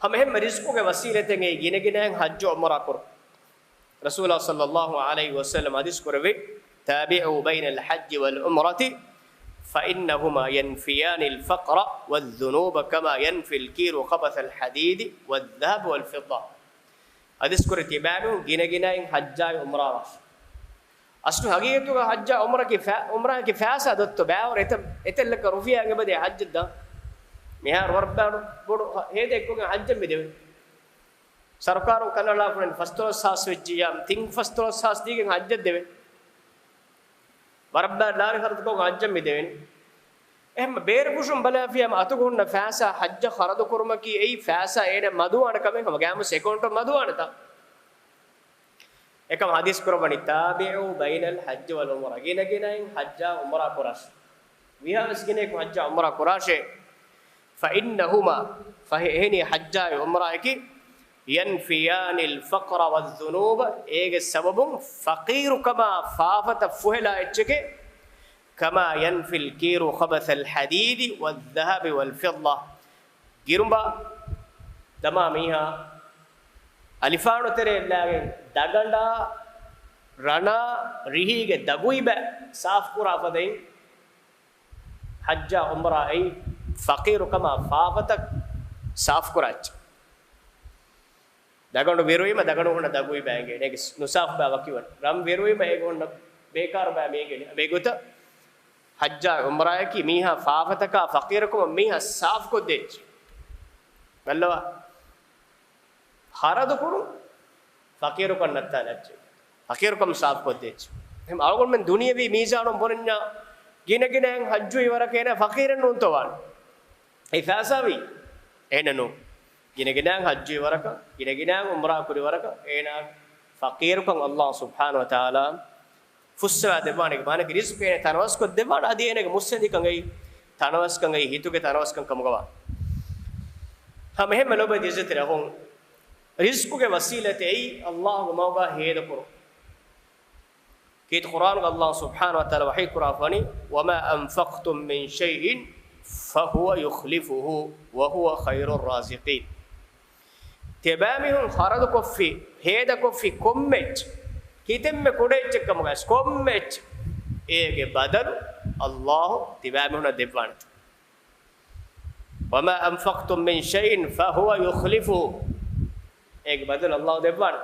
ހަމަ އެހެންމެ ރިޒްޤުގެ ވަސީލަތެއް އެއީ ގިނަގިނައިން ޙައްޖު ޢުމްރާ ކުރުން. ރަސޫލާ ޞައްލައްލާހު ޢަލައިހި ވަސައްލަމް ޙަދީޘް ކުރެއްވި، تابعوا بين الحج والعمرة فإنهما ينفيان الفقر والذنوب كما ينفي الكير خبث الحديد والذهب والفضة. ޙަދީޘް ކުރި ތިބާމީހުން ގިނަގިނައިން ޙައްޖާއި ޢުމްރާ ވާށި. އަސްލު ޙަޤީޤަތުގަ ޙައްޖާ ޢުމްރާއަކީ ފަ-، ޢުމްރާއަކީ ފައިސާ ދޮއްތޯ؟ ބައިވަރު އެތައް، އެތައް ލައްކަ ރުފިޔާއެއް އެބަދޭ ޙައްޖަށް ދާން. މިހާރު ވަރަށް ބޮޑު ހޭދައެއްކޮށްގެން ޙައްޖަށް މި ދެވޭ. ސަރުކާރުން ކަނޑައަޅާފަ ފަސްދޮޅަސް ހާސް ވެއްޖިއްޔާ، ތިން ފަސްދޮޅަސް ހާސް ދީގެން ޙައްޖަށް ދެވޭ. ވަރަށް ބައި ލާރި ޚަރަދުކޮށް ޙައްޖަށް މި ދެވޭނެ. އެހެން ބޭރުފުށުން ބަލާފިޔާމަ އަތުގަ ހުންނަ ފައިސާ ޙައްޖަށް ޚަރަދު ކުރުމަކީ އެއީ ފައިސާ އޭނަ މަދުވާނެ ކަމެއް ހަމަ ގައިމުވެސް އެކައުންޓަށް މަދުވާނެތާ. އެކަމަ ޙަދީޘް ކުރައްވަނީ، تابعوا بين الحج والعمرة، ގިނަގިނައިން ޙައްޖާ ޢުމްރާ ކުރާށޭ. ވީހާވެސް ގިނައަކު ޙައްޖާ ޢުމްރާ ކުރާށޭ. فإنهما، ފަހެ އެހެނީ ޙައްޖާއި ޢުމްރާއަކީ، ينفيان الفقر والذنوب، އޭގެ ސަބަބުން ފަޤީރުކަމާ ފާފަތައް ފުހެލާ އެއްޗެކޭ، كما ينفي الكير خبث الحديد والذهب والفضة. ގިރުނބާ ދަމާ މީހާ އަލިފާނު ތެރެއަށް ލާގެން ދަގަނޑާ ރަނާ ރިހީގެ ދަގުއިބަ ސާފުކުރާ ފަދައިން ޙައްޖާ ޢުމްރާ އެއީ ފަޤީރުކަމާ ފާފަތައް ސާފުކުރާ އެއްޗެއް. ދަގަނޑު ވެރުވީމަ ދަގަނޑު ހުންނަ ދަގުއިބައިގެ ނެގިސް ނުސާފުބައި ވަކިވަން. ރަން ވެރުވީމަ އޭގެ ހުންނަ ބޭކާރުބައި މީގެ މޭގޮތަށް ޙައްޖާ ޢުމްރާއަކީ މީހާ ފާފަތަކާ ފަޤީރުކަމަށް މީހާ ސާފުކޮށްދޭ އެއްޗެއް. ބައްލަވާ. ޚަރަދު ކުރުން ފަޤީރުކަން ނައްތާލައްޗޭ. ފަޤީރުކަން ސާފުކޮށްދޭ އެއްޗެއް. އެހެން އަޅުގަނޑުމެން ދުނިޔަވީ މީޒާނުން ބުނަންޏާ ގިނަގިނައިން ޙައްޖުވި ވަރަކަށް އޭނާ ފަޤީރެއް ނޫންތޯ ވާން. އެ ފައިސާވީ އޭނަ ނޫން. ގިނަގިނައިން ޙައްޖުވި ވަރަކަށް، ގިނަގިނައިން ޢުމްރާ ކުރި ވަރަކަށް އޭނާ ފަޤީރުކަން ﷲ ސުބްޙާނަހު ވަތަޢާލާ ފުއްސަވާ ދެއްވާނެ. އޭގެ މާނައަކީ ރިޒްޤު އޭނަ ތަނަވަސްކޮށް ދެއްވާނެ. އަދި އޭނަގެ މުއްސަނދިކަން އެއީ ތަނަވަސްކަން އެއީ ހިތުގެ ތަނަވަސްކަން ކަމުގަވާ. ހަމަ އެހެންމެ ލޯބިވެތި ޢިއްޒަތްތެރި އަޚުން، ރިޒްޤުގެ ވަސީލަތެއް އެއީ ﷲގެ މަގުގަ ހޭދަކުރުން. ކީރިތި ޤުރްއާނުގަ ﷲ ސުބްޙާނަހު ވަތަޢާލާ ވަޙީ ކުރާފަނީ، وما أنفقتم من شيء فهو يخلفه وهو خير الرازقين. ތިބާމީހުން ޚަރަދުކޮށްފި، ހޭދަކޮށްފި ކޮންމެ އެއްޗެއް، ކިތަންމެ ކުޑަ އެއްޗެއް ކަމުގައި ކޮންމެ އެއްޗެއް، އޭގެ ބަދަލު ﷲ ތިބާމީހުންނަށް ދެއްވާނެތޯ. وما أنفقتم من شيء فهو يخلفه. އޭގެ ބަދަލު ﷲ ދެއްވާނެ.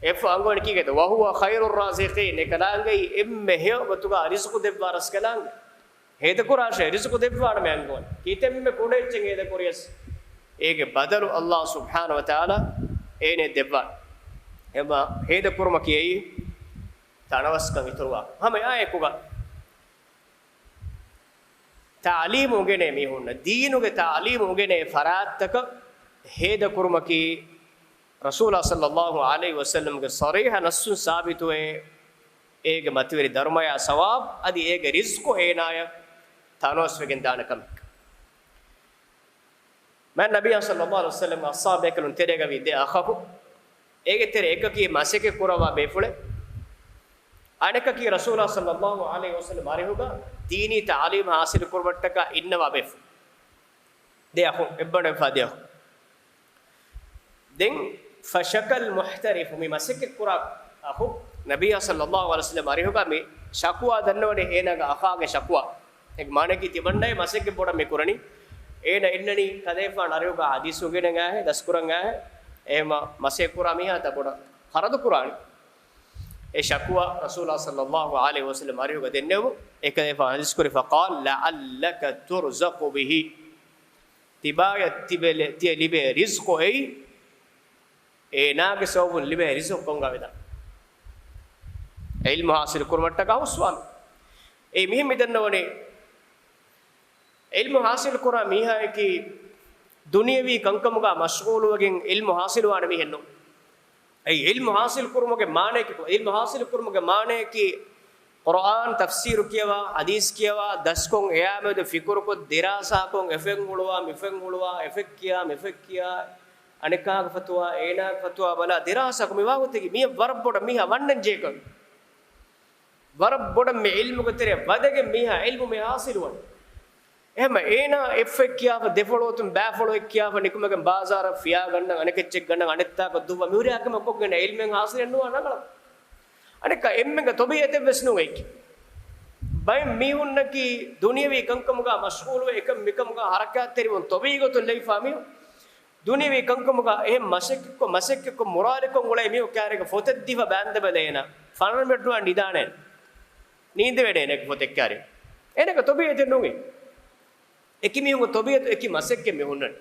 އެފަ އަންގަވަނީ ކީކޭތަ؟ وهو خير الرازقين. އެކަލާނގެއީ އެންމެ ހެޔޮ ގޮތުގަ ރިޒްޤު ދެއްވާ ރަސްކަލާނގެ. ހޭދަކުރާށޭ، ރިޒްޤު ދެއްވާނަމޭ އަންގަވަނީ. ކިތަންމެ ކުޑަ އެއްޗެއް ހޭދަކުރިޔަސް އޭގެ ބަދަލު ﷲ ސުބްޙާނަހު ވަތަޢާލާ އޭނަ ދެއްވާނެ. އެމަ ހޭދަކުރުމަކީ އެއީ ތަނަވަސްކަން އިތުރުވާ. ހަމަ އާއެކުގަ ތަޢުލީމު އުނގެނޭ މީހުންނަށް، ދީނުގެ ތަޢުލީމު އުނގެނޭ ފަރާތްތަކަށް ހޭދަކުރުމަކީ، ރަސޫލާ ޞައްލައްލާހު ޢަލައިހި ވަސައްލަމްގެ ޞަރީޙަ ނައްޞުން ސާބިތުވޭ، އޭގެ މަތިވެރި ދަރުމަޔާ ސަވާބު އަދި އޭގެ ރިޒްޤު އޭނާޔަށް ތަނަވަސްވެގެން ދާނެ ކަމެއް. މާތް ނަބިއްޔާ ޞައްލައްލާހު ޢަލައިހި ވަސައްލަމްގެ އަޞްޙާބު ބޭކަލުން ތެރޭގަވީ ދެ އަޚަކު، އޭގެ ތެރެ އެކަކީ މަސައްކަތް ކުރައްވާ ބޭފުޅެއް، އަނެކަކީ ރަސޫލާ ޞައްލައްލާހު ޢަލައިހި ވަސައްލަމް އަރިހުގަ ދީނީ ތަޢުލީމް ޙާޞިލު ކުރުމަށްޓަކާ އިންނަވާ ބޭފުޅެއް. ދެ އަޚު، އެއްބަނޑު އެއްފަ ދެ އަޚު. ދެން، فشكا المحترف، މި މަސައްކަތް ކުރާ އަޚު، ނަބިއްޔާ ޞައްލައްލާހު ޢަލައިހި ވަސައްލަމް އަރިހުގަ މި ޝަކުވާ ދަންނަވަނީ އޭނާގެ އަޚާގެ ޝަކުވާ. އޭގެ މާނައަކީ ތިބަންޑާއި މަސައްކަތް ބޮޑަށް މި ކުރަނީ. އޭނަ އިންނަނީ ކަލޭފާނު އަރިހުގަ ޙަދީޘް އުނގެނެން އާހެ، ދަސްކުރަން އާހެ. އެހެމަ މަސައްކަތް ކުރާ މީހާ ތަ ބޮޑަށް ޚަރަދު ކުރާނީ. އެ ޝަކުވާ ރަސޫލާ ޞައްލައްލާހު ޢަލައިހި ވަސައްލަމް އަރިހުގަ ދެންނެވުމުން، އެ ކަލޭފާނު ޙަދީޘް ކުރި، فقال لعلك ترزق به. ތިބާޔަށް ތިބެ-، ތިޔަ ލިބޭ ރިޒްޤު އެއީ، އޭނާގެ ސަބަބުން ލިބޭ ރިޒްޤު ކަމުގަ ވެދާނެ. ޢިލްމު ޙާޞިލު ކުރުމަށްޓަކާ ހުސްވާނެ. އެއީ މިހެން މި ދަންނަވަނީ، ޢިލްމު ޙާޞިލު ކުރާ މީހާއަކީ ދުނިޔަވީ ކަންކަމުގަ މަޝްޣޫލުވެގެން ޢިލްމު ޙާޞިލުވާނެ މީހެއް ނޫން. އެއީ ޢިލްމު ޙާޞިލު ކުރުމުގެ މާނައަކީ، ޢިލްމު ޙާޞިލު ކުރުމުގެ މާނައަކީ، ޤުރުއާން ތަފްސީރު ކިޔަވާ، ޙަދީޘް ކިޔަވާ، ދަސްކޮށް އެއާމެދު ފިކުރުކޮށް، ދިރާސާކޮށް، އެފެން ހުޅުވާ، މިފެން ހުޅުވާ، އެފެއް ކިޔާ، މިފެއް ކިޔާ، އަނެކާގެ ފަތުވާ، އޭނާގެ ފަތުވާ ބަލާ ދިރާސާކޮށް މި ވާގޮތަކީ މީ ވަރަށް ބޮޑަށް މީހާ ވަންނަން ޖެހޭ ކަމެއް. ވަރަށް ބޮޑަށް މި ޢިލްމުގެ ތެރެއަށް ވަދެގެން މީހާ ޢިލްމު މި ޙާޞިލު ވަނީ. އެހެންމަ އޭނާ އެއްފޮތް ކިޔާފަ، ދެފޮޅު އޮތުން ބައިފޮޅު އެއް ކިޔާފަ ނިކުމެގެން ބާޒާރަށް ފިޔާ ގަންނަން، އަނެކެއްޗެއް ގަންނަން، އަނެއްތާކަށް ދުއްވަ މިހުރިހާ ކަމެއް ކޮށްގެން ޢިލްމެއް ޙާޞިލެއް ނުވާ ރަނގަޅަށް. އަނެއްކާ އެންމެންގެ ޠަބީޢަތެއް ވެސް ނޫން އެއްކި. ބައެއް މީހުންނަކީ ދުނިޔަވީ ކަންކަމުގަ މަޝްޣޫލުވެ، އެކަން މިކަމުގަ ޙަރަކާތްތެރިވުން ޠަބީޢީ ގޮތުން ލެވިފާ މީހުން. ދުނިޔަވީ ކަންކަމުގަ އެހެން މަސައްކަތްކޮށް، މަސައްކަތްކޮށް، މުރާލިކޮށް އުޅޭ މީހުން ކާރިގަ ފޮތެއް ދީފަ ބާންދެބަލަ އޭނަ ފަނަރަ މިނެޓް ނުވާ ނިދާނެ. ނީނދެވޭނެ އޭނަގެ ފޮތެއް ކާރި. އޭނަގެ ޠަބީޢަތެއް ނޫން. އެކި މީހުންގެ ޠަބީޢަތު އެކި މަސައްކަތް މި ހުންނަނީ.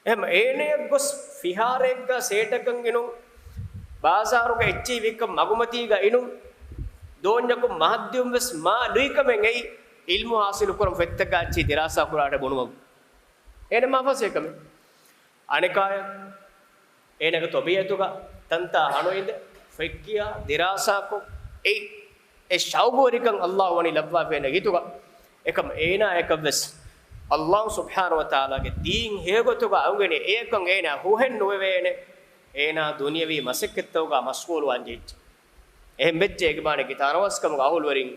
އެހެން އޭނަޔަށް ގޮސް ފިހާރައެއްގަ ސޭޓަކަށް އިނުން، ބާޒާރުގަ އެއްޗެހި ވިއްކަން މަގުމަތީގަ އިނުން، ދޯންޏަކުން މަހަށްދިޔުން ވެސް މާ ލުއިކަމެއް އެއީ ޢިލްމު ޙާޞިލު ކުރަން ފޮތްތަކާ އެއްޗެހި ދިރާސާ ކުރާނެ ބުނުމަށް. އޭނަ މާ ފަސޭ ކަމެއް. އަނެކާޔަށް އޭނަގެ ޠަބީޢަތުގަ ތަންތާ ހަނުއިނދެ ފޮތްކިޔާ ދިރާސާކޮށް އެއީ އެ ޝައުގުވެރިކަން ﷲ ވަނީ ލައްވާފަ އޭނަގެ ހިތުގަ. އެކަމް އޭނާ އެކަށްވެސް ﷲ ސުބްޙާނަހޫ ވަތަޢާލާގެ ދީން ހެޔޮގޮތުގަ އަންގަނީ އެއަކަށް އޭނާ ހުހެއް ނުވެވޭނެ. އޭނާ ދުނިޔަވީ މަސައްކަތްތަކުގަ މަޝްޣޫލުވާން ޖެހިއްޖެ. އެހެން ވެއްޖެ އޭގެ މާނައަކީ ތަނަވަސްކަމުގަ އަހުލުވެރިން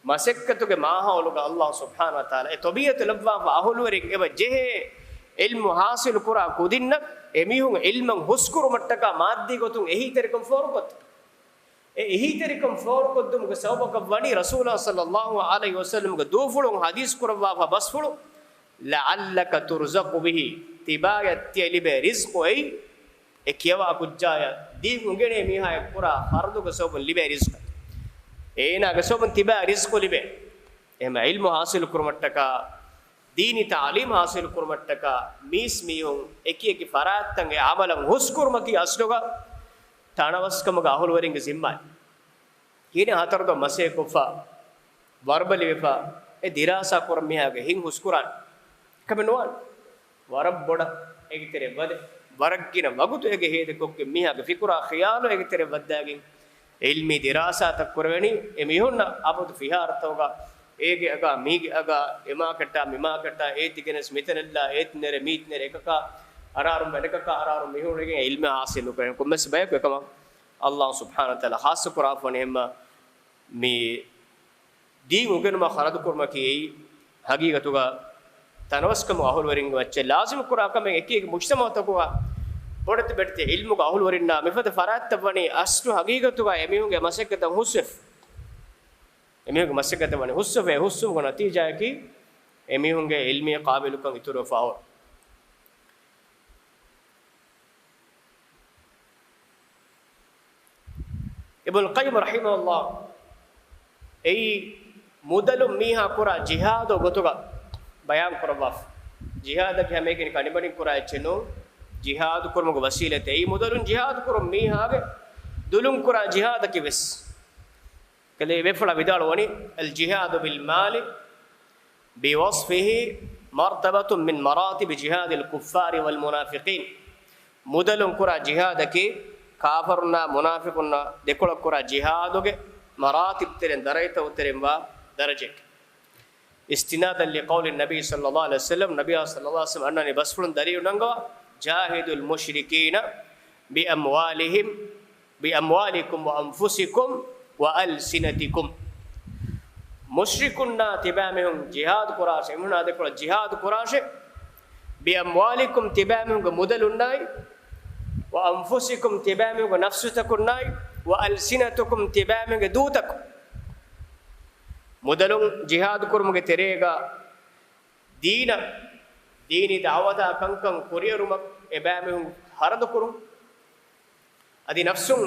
މަސައްކަތުގެ މާހައުލުގަ ﷲ ސުބްޙާނަހޫ ވަތަޢާލާ އެ ޠަބީޢަތު ލައްވާފަ އަހުލުވެރިން އެބަ ޖެހޭ ޢިލްމު ޙާޞިލު ކުރާ ކުދިންނަށް އެމީހުން ޢިލްމަށް ހުސްކުރުމަށްޓަކާ މާއްދީ ގޮތުން އެހީތެރިކަން ފޯރުކޮށްދޭ. އެ އެހީތެރިކަން ފޯރުކޮށްދުމުގެ ސަބަބަކަށް ވަނީ ރަސޫލާ ޞައްލައްލާހު ޢަލައިހި ވަސައްލަމްގެ ދޫފުޅުން ޙަދީޘް ކުރައްވާފަ ބަސްފުޅު، "لعلك ترزق به" ތިބާޔަށް ތިޔަ ލިބޭ ރިޒްޤު އެއީ، އެ ކިޔަވާ ކުއްޖާޔަށް ދީން އުނގެނޭ މީހާޔަށް ކުރާ ޚަރަދުގެ ސަބަބުން ލިބޭ ރިޒްޤަކީ. އޭނާގެ ސަބަބުން ތިބާ ރިޒްޤު ލިބޭ. އެހެން ޢިލްމު ޙާޞިލު ކުރުމަށްޓަކާ، ދީނީ ތަޢުލީމް ޙާޞިލު ކުރުމަށްޓަކާ، މީސް މީހުން އެކި އެކި ފަރާތްތައް އެ ޢަމަލަށް ހުސްކުރުމަކީ އަސްލުގަ ތަނަވަސްކަމުގަ އަހުލުވެރިންގެ ޒިންމާއެއް. ހިނި ހަތަރުދޮށް މަސައްކަތްކޮށްފަ، ވަރުބަލިވެފަ، އެ ދިރާސާ ކުރަން މީހާގެ ހިތް ހުސްކުރާނެ. ކަމެއް ނުވާނެ. ވަރަށް ބޮޑަށް އޭގެ ތެރެއަށް ވަދެ، ވަރަށް ގިނަ ވަގުތު އޭގެ ހޭދަކޮށްގެން މީހާގެ ފިކުރާ ޚިޔާލު އޭގެ ތެރެއަށް ވައްދާގެން، ޢިލްމީ ދިރާސާތައް ކުރެވެނީ އެ މީހުންނަށް އަބަދު ފިހާރަތަކުގަ، އޭގެ އަގާ މީގެ އަގާ، އެ މާކެޓާ މި މާކެޓާ، އޭތި ގެނެސް މިތަނަށްލާ، އޭތި ނެރެ މީތި ނެރެ، އެކަކާ އަރާރުން އަނެކަކާ އަރާރުން މިހުންނަގެން ޢިލްމެއް ޙާޞިލް ނުކުރެވެން. ކޮންމެސް ބަޔަކު އެކަމަށް ﷲ ސުބްޙާނަހޫ ވަތަޢާލާ ޚާއްޞަ ކުރާފަ ވަނީ. އެހެންމަ މި ދީން އުނގެނުމަށް ޚަރަދު ކުރުމަކީ އެއީ ހަގީގަތުގަ ތަނަވަސްކަމު އަހުލުވެރިންގެ މައްޗަށް ލާޒިމް ކުރާ ކަމެއް. އެކި އެކި މުޖްތަމަޢުތަކުގަ ބޮޑެތި ބެޑެތި ޢިލްމުގެ އަހުލުވެރިންނާ މިފަދަ ފަރާތްތައް ވަނީ އަސްލު ހަގީގަތުގަ އެމީހުންގެ މަސައްކަތަށް ހުސްވެފަ. އެމީހުންގެ މަސައްކަތަށް ވަނީ ހުސްވެފަ. އެ ހުސްވުމުގެ ނަތީޖާއަކީ އެމީހުންގެ ޢިލްމީ ޤާބިލުކަން އިތުރުވެފަ އޮތް. އިބްނުލް ޤައްޔިމް ރަޙިމަހުﷲ އެއީ މުދަލުން މީހާ ކުރާ ޖިހާދު ގޮތުގަ ބަޔާން ކުރައްވާފަ. ޖިހާދަކީ ހަމައެކަނި ކަނޑިމަނިން ކުރާ އެއްޗެއް ނޫން، ޖިހާދު ކުރުމުގެ ވަސީލަތެއް. އެއީ މުދަލުން ޖިހާދު ކުރުން މީހާގެ ދުލުން ކުރާ ޖިހާދަކީ ވެސް. ކަލޭ ބޭފުޅާ ވިދާޅުވަނީ، "الجهاد بالمال بوصفه مرتبة من مراتب جهاد الكفار والمنافقين." މުދަލުން ކުރާ ޖިހާދަކީ ކާފަރުންނާ މުނާފިޤުންނާ ދެކޮޅަށް ކުރާ ޖިހާދުގެ މަރާތިބު ތެރެއިން، ދަރަޖަތައް ތެރެއިން ވާ ދަރަޖައެއް. استنادا لقول النبي صلى الله عليه وسلم، ނަބިއްޔާ ޞައްލައްލާހު ޢަލައިހި ވަސައްލަމް އަންނަނީ ބަސްފުޅުން ދަލީލު ނަންގަވާ، "جاهدوا المشركين بأموالهم، بأموالكم وأنفسكم وألسنتكم." މުޝްރިކުންނާ ތިބާމީހުން ޖިހާދު ކުރާށޭ، އެމީހުނާ ދެކޮޅަށް ޖިހާދު ކުރާށޭ، "بأموالكم" ތިބާމީހުންގެ މުދަލުންނާއި، "وأنفسكم" ތިބާމީހުންގެ ނަފްސުތަކުންނާއި، "وألسنتكم" ތިބާމީހުންގެ ދޫތަކުން. މުދަލުން ޖިހާދު ކުރުމުގެ ތެރޭގަ ދީނަށް، ދީނީ ދަޢުވަތާ ކަންކަން ކުރިއެރުމަށް އެބައިމީހުން ޚަރަދު ކުރުން. އަދި ނަފްސުން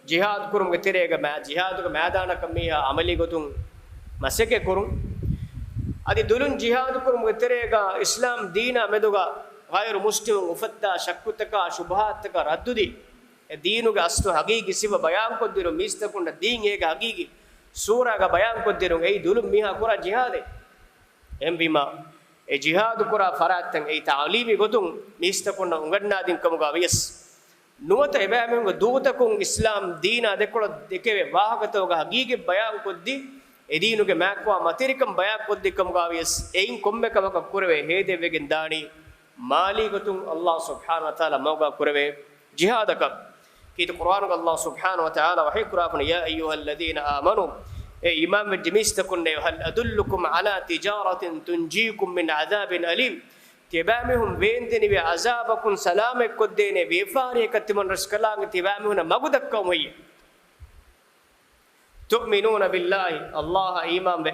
ޖިހާދު ކުރުމުގެ ތެރޭގަ މައި-، ޖިހާދުގެ މައިދާނަކަށް މީހާ ޢަމަލީ ގޮތުން މަސައްކަތް ކުރުން. އަދި ދުލުން ޖިހާދު ކުރުމުގެ ތެރޭގަ އިސްލާމް ދީނާ މެދުގަ ޣައިރު މުސްލިމުން އުފައްދާ ޝައްކުތަކާ ޝުބުހާތްތަކަށް ރައްދުދީ، އެ ދީނުގެ އަސްލު ހަގީގީ ސިފަ ބަޔާންކޮށްދިނުން، މީސްތަކުންނަށް ދީން އޭގެ ހަގީގީ ސޫރައިގަ ބަޔާންކޮށްދިނުން، އެއީ ދުލުން މީހާ ކުރާ ޖިހާދެއް. އެހެންވީމަ، އެ ޖިހާދު ކުރާ ފަރާތްތައް އެއީ ތަޢުލީމީ ގޮތުން މީސްތަކުންނަށް އުނގަންނާދިން ކަމުގަ ވިޔަސް، ނުވަތަ އެބައިމީހުންގެ ދޫތަކުން އިސްލާމް ދީނާ ދެކޮޅަށް ދެކެވޭ ވާހަކަތަކުގެ ހަގީގަތް ބަޔާންކޮށްދީ، އެ ދީނުގެ މާތްވާ މަތިވެރިކަން ބަޔާންކޮށްދިން ކަމުގަ ވިޔަސް، އެއިން ކޮންމެ ކަމަކަށް ކުރެވޭ ހޭދައެއް ވެގެން ދާނީ މާލީ ގޮތުން ﷲ ސުބްޙާނަހޫ ވަތަޢާލާ މަގުގަ ކުރެވޭ ޖިހާދަކަށް. ކީރިތި ޤުރްއާނުގަ ﷲ ސުބްޙާނަހޫ ވަތަޢާލާ ވަޙީ ކުރާފަން، يا أيها الذين آمنوا، އޭ އީމާންވެއްޖެ މީސްތަކުންނޭ، هل أدلكم على تجارة تنجيكم من عذاب أليم، ތިބާމީހުން ވޭންދެނިވި ޢަޒާބަކުން ސަލާމަތްކޮށްދޭނެ ވިޔަފާރިއަކަށް ތިމަން ރަސްކަލާނގެ ތިބާމީހުންނަށް މަގު ދައްކަވަމު ހެއްޔޭ؟ تؤمنون بالله، ﷲ އަށް އީމާންވެ،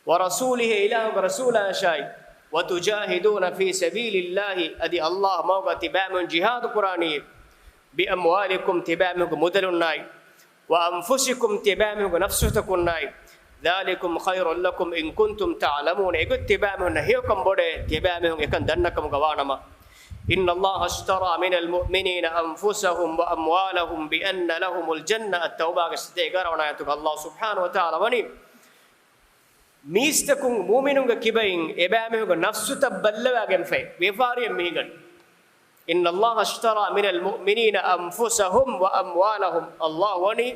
ورسوله، އިލާހުގެ ރަސޫލާއަށާއި، وتجاهدون في سبيل الله، އަދި ﷲ މަގުގަ ތިބާމީހުން ޖިހާދު ކުރާނީ، بأموالكم، ތިބާމީހުންގެ މުދަލުންނާއި، وأنفسكم، ތިބާމީހުންގެ ނަފްސުތަކުންނާއި، ذلكم خير لكم إن كنتم تعلمون، އެގޮތް ތިބާމީހުންނަށް ހެޔޮކަން ބޮޑޭ، ތިބާމީހުން އެކަން ދަންނަކަމުގަ ވާނަމަ. إن الله اشترى من المؤمنين أنفسهم وأموالهم بأن لهم الجنة، التوبة ގެ ސަތޭކަ އެގާރަ ވަނަ އާޔަތުގަ ﷲ ސުބްޙާނަހޫ ވަތަޢާލާ ވަނީ، މީސްތަކުން މުއުމިނުންގެ ކިބައިން އެބައިމީހުންގެ ނަފްސުތައް ބައްލަވާގެންފައި ވިޔަފާރިއެއް މިހިނގަން. إن الله اشترى من المؤمنين أنفسهم وأموالهم، ﷲ ވަނީ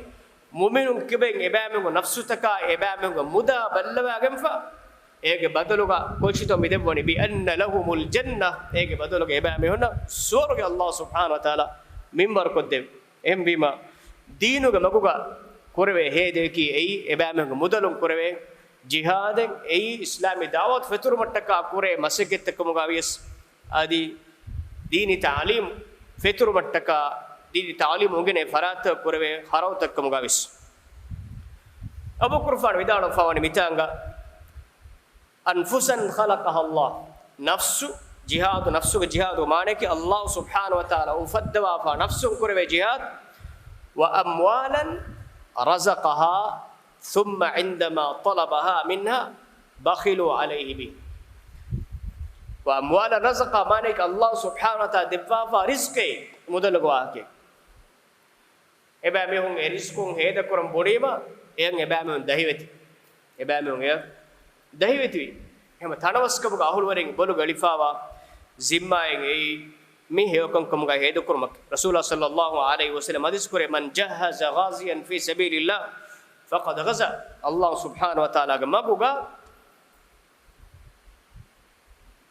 މުއުމިނުން ކިބައިން އެބައިމީހުންގެ ނަފްސުތަކާ އެބައިމީހުންގެ މުދާ ބައްލަވާގެންފަ، އޭގެ ބަދަލުގަ ކޮށިތޯ މިދެއްވަނީ، بأن لهم الجنة، އޭގެ ބަދަލުގަ އެބައިމީހުންނަށް ސުވަރުގެ ﷲ ސުބްޙާނަހޫ ވަތަޢާލާ މިންވަރުކޮށްދެވި. އެހެންވީމަ، ދީނުގެ މަގުގަ ކުރެވޭ ހޭދަޔަކީ އެއީ، އެބައިމީހުންގެ މުދަލުން ކުރެވޭ ޖިހާދެއް އެއީ، އިސްލާމީ ދަޢުވަތު ފެތުރުމަށްޓަކާ ކުރޭ މަސައްކަތްތައް ކަމުގަ ވިޔަސް، އަދި ދީނީ ތަޢުލީމު ފެތުރުމަށްޓަކާ، ދީނީ ތަޢުލީމު އުނގެނޭ ފަރާތްތައް ކުރެވޭ ޚަރަދުތައް ކަމުގަ ވިޔަސް. އަބޫ ޤުރްފާން ވިދާޅުވެފަވަނީ މިތާނގަ، أنفسا خلقها الله، ނަފްސު ޖިހާދު، ނަފްސުގެ ޖިހާދު މާނައަކީ ﷲ ސުބްޙާނަހޫ ވަތަޢާލާ އުފައްދަވާފާ ނަފްސުން ކުރެވޭ ޖިހާދު، وأموالا رزقها ثم عندما طلبها منها بخلوا عليه به. وأموالا رزقها މާނައަކީ ﷲ ސުބްޙާނަހޫ ވަތަޢާލާ ދެއްވާފާ ރިޒްޤެއް މުދަލުގެ ވާހަކައެއް. އެބައިމީހުން އެ ރިޒްޤުން ހޭދަކުރަން ބުނީމަ، އެހެން އެބައިމީހުން ދަހިވެތި. އެބައިމީހުން އެ ދަހިވެތިވި. އެހެން ތަނަވަސްކަމުގެ އަހުލުވެރިން ބޮލުގަ އެޅިފާވާ ޒިންމާއެއް އެއީ މި ހެޔޮކަންކަމުގަ ހޭދަކުރުމަކީ. ރަސޫލާ ޞައްލައްލާހު ޢަލައިހި ވަސައްލަމް ޙަދީޘް ކުރޭ، من جهز غازيا في سبيل الله فقد غزا. ﷲ ސުބްޙާނަހޫ ވަތަޢާލާގެ މަގުގަ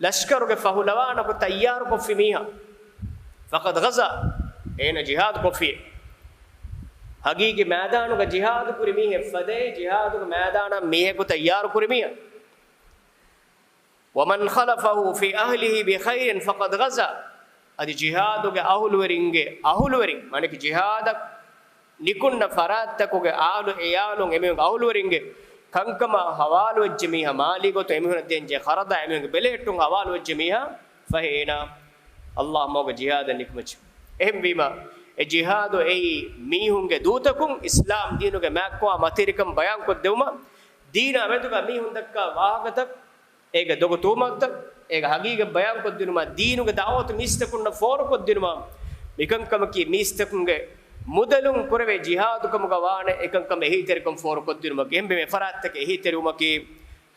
ލަޝްކަރުގެ ފަހުލަވާނަކު ތައްޔާރުކޮށްފި މީހާ، فقد غزا، އޭނަ ޖިހާދު ކޮށްފި. ހަގީގީ މައިދާނުގަ ޖިހާދު ކުރި މީހެއް ފަދައިން، ޖިހާދުގެ މައިދާނަށް މީހަކު ތައްޔާރު ކުރި މީހާ. ومن خلفه في أهله بخير فقد غزا. އަދި ޖިހާދުގެ އަހުލުވެރިންގެ އަހުލުވެރިން، މާނައަކީ ޖިހާދަށް ނިކުންނަ ފަރާތްތަކުގެ އާލު އެއާލުން އެމީހުންގެ އަހުލުވެރިންގެ ކަންކަމާ ހަވާލުވެއްޖެ މީހާ، މާލީ ގޮތުން އެމީހުނަށް ދޭންޖެހޭ ޚަރަދާ އެމީހުންގެ ބެލެހެއްޓުން ހަވާލުވެއްޖެ މީހާ، ފަހެ އޭނާ ﷲ މަގުގަ ޖިހާދަށް ނިކުމެއްޖެ. އެހެންވީމަ، އެ ޖިހާދު އެއީ މީހުންގެ ދޫތަކުން އިސްލާމް ދީނުގެ މާތްކޮށް މަތިވެރިކަން ބަޔާންކޮށްދެވުމަށް، ދީނާ މެދުގަ މީހުން ދައްކާ ވާހަކަތައް، އޭގެ ދޮގު ތުހުމަތުތައް، އޭގެ ހަގީގަތް ބަޔާންކޮށްދިނުމާ، ދީނުގެ ދަޢުވަތު މީސްތަކުންނަށް ފޯރުކޮށްދިނުމާ، މިކަންކަމަކީ މީސްތަކުންގެ މުދަލުން ކުރެވޭ ޖިހާދު ކަމުގަ ވާނެ އެކަންކަމަށް އެހީތެރިކަން ފޯރުކޮށްދިނުމަކީ. އެހެންވީމަ އެފަރާތްތަކަށް އެހީތެރިވުމަކީ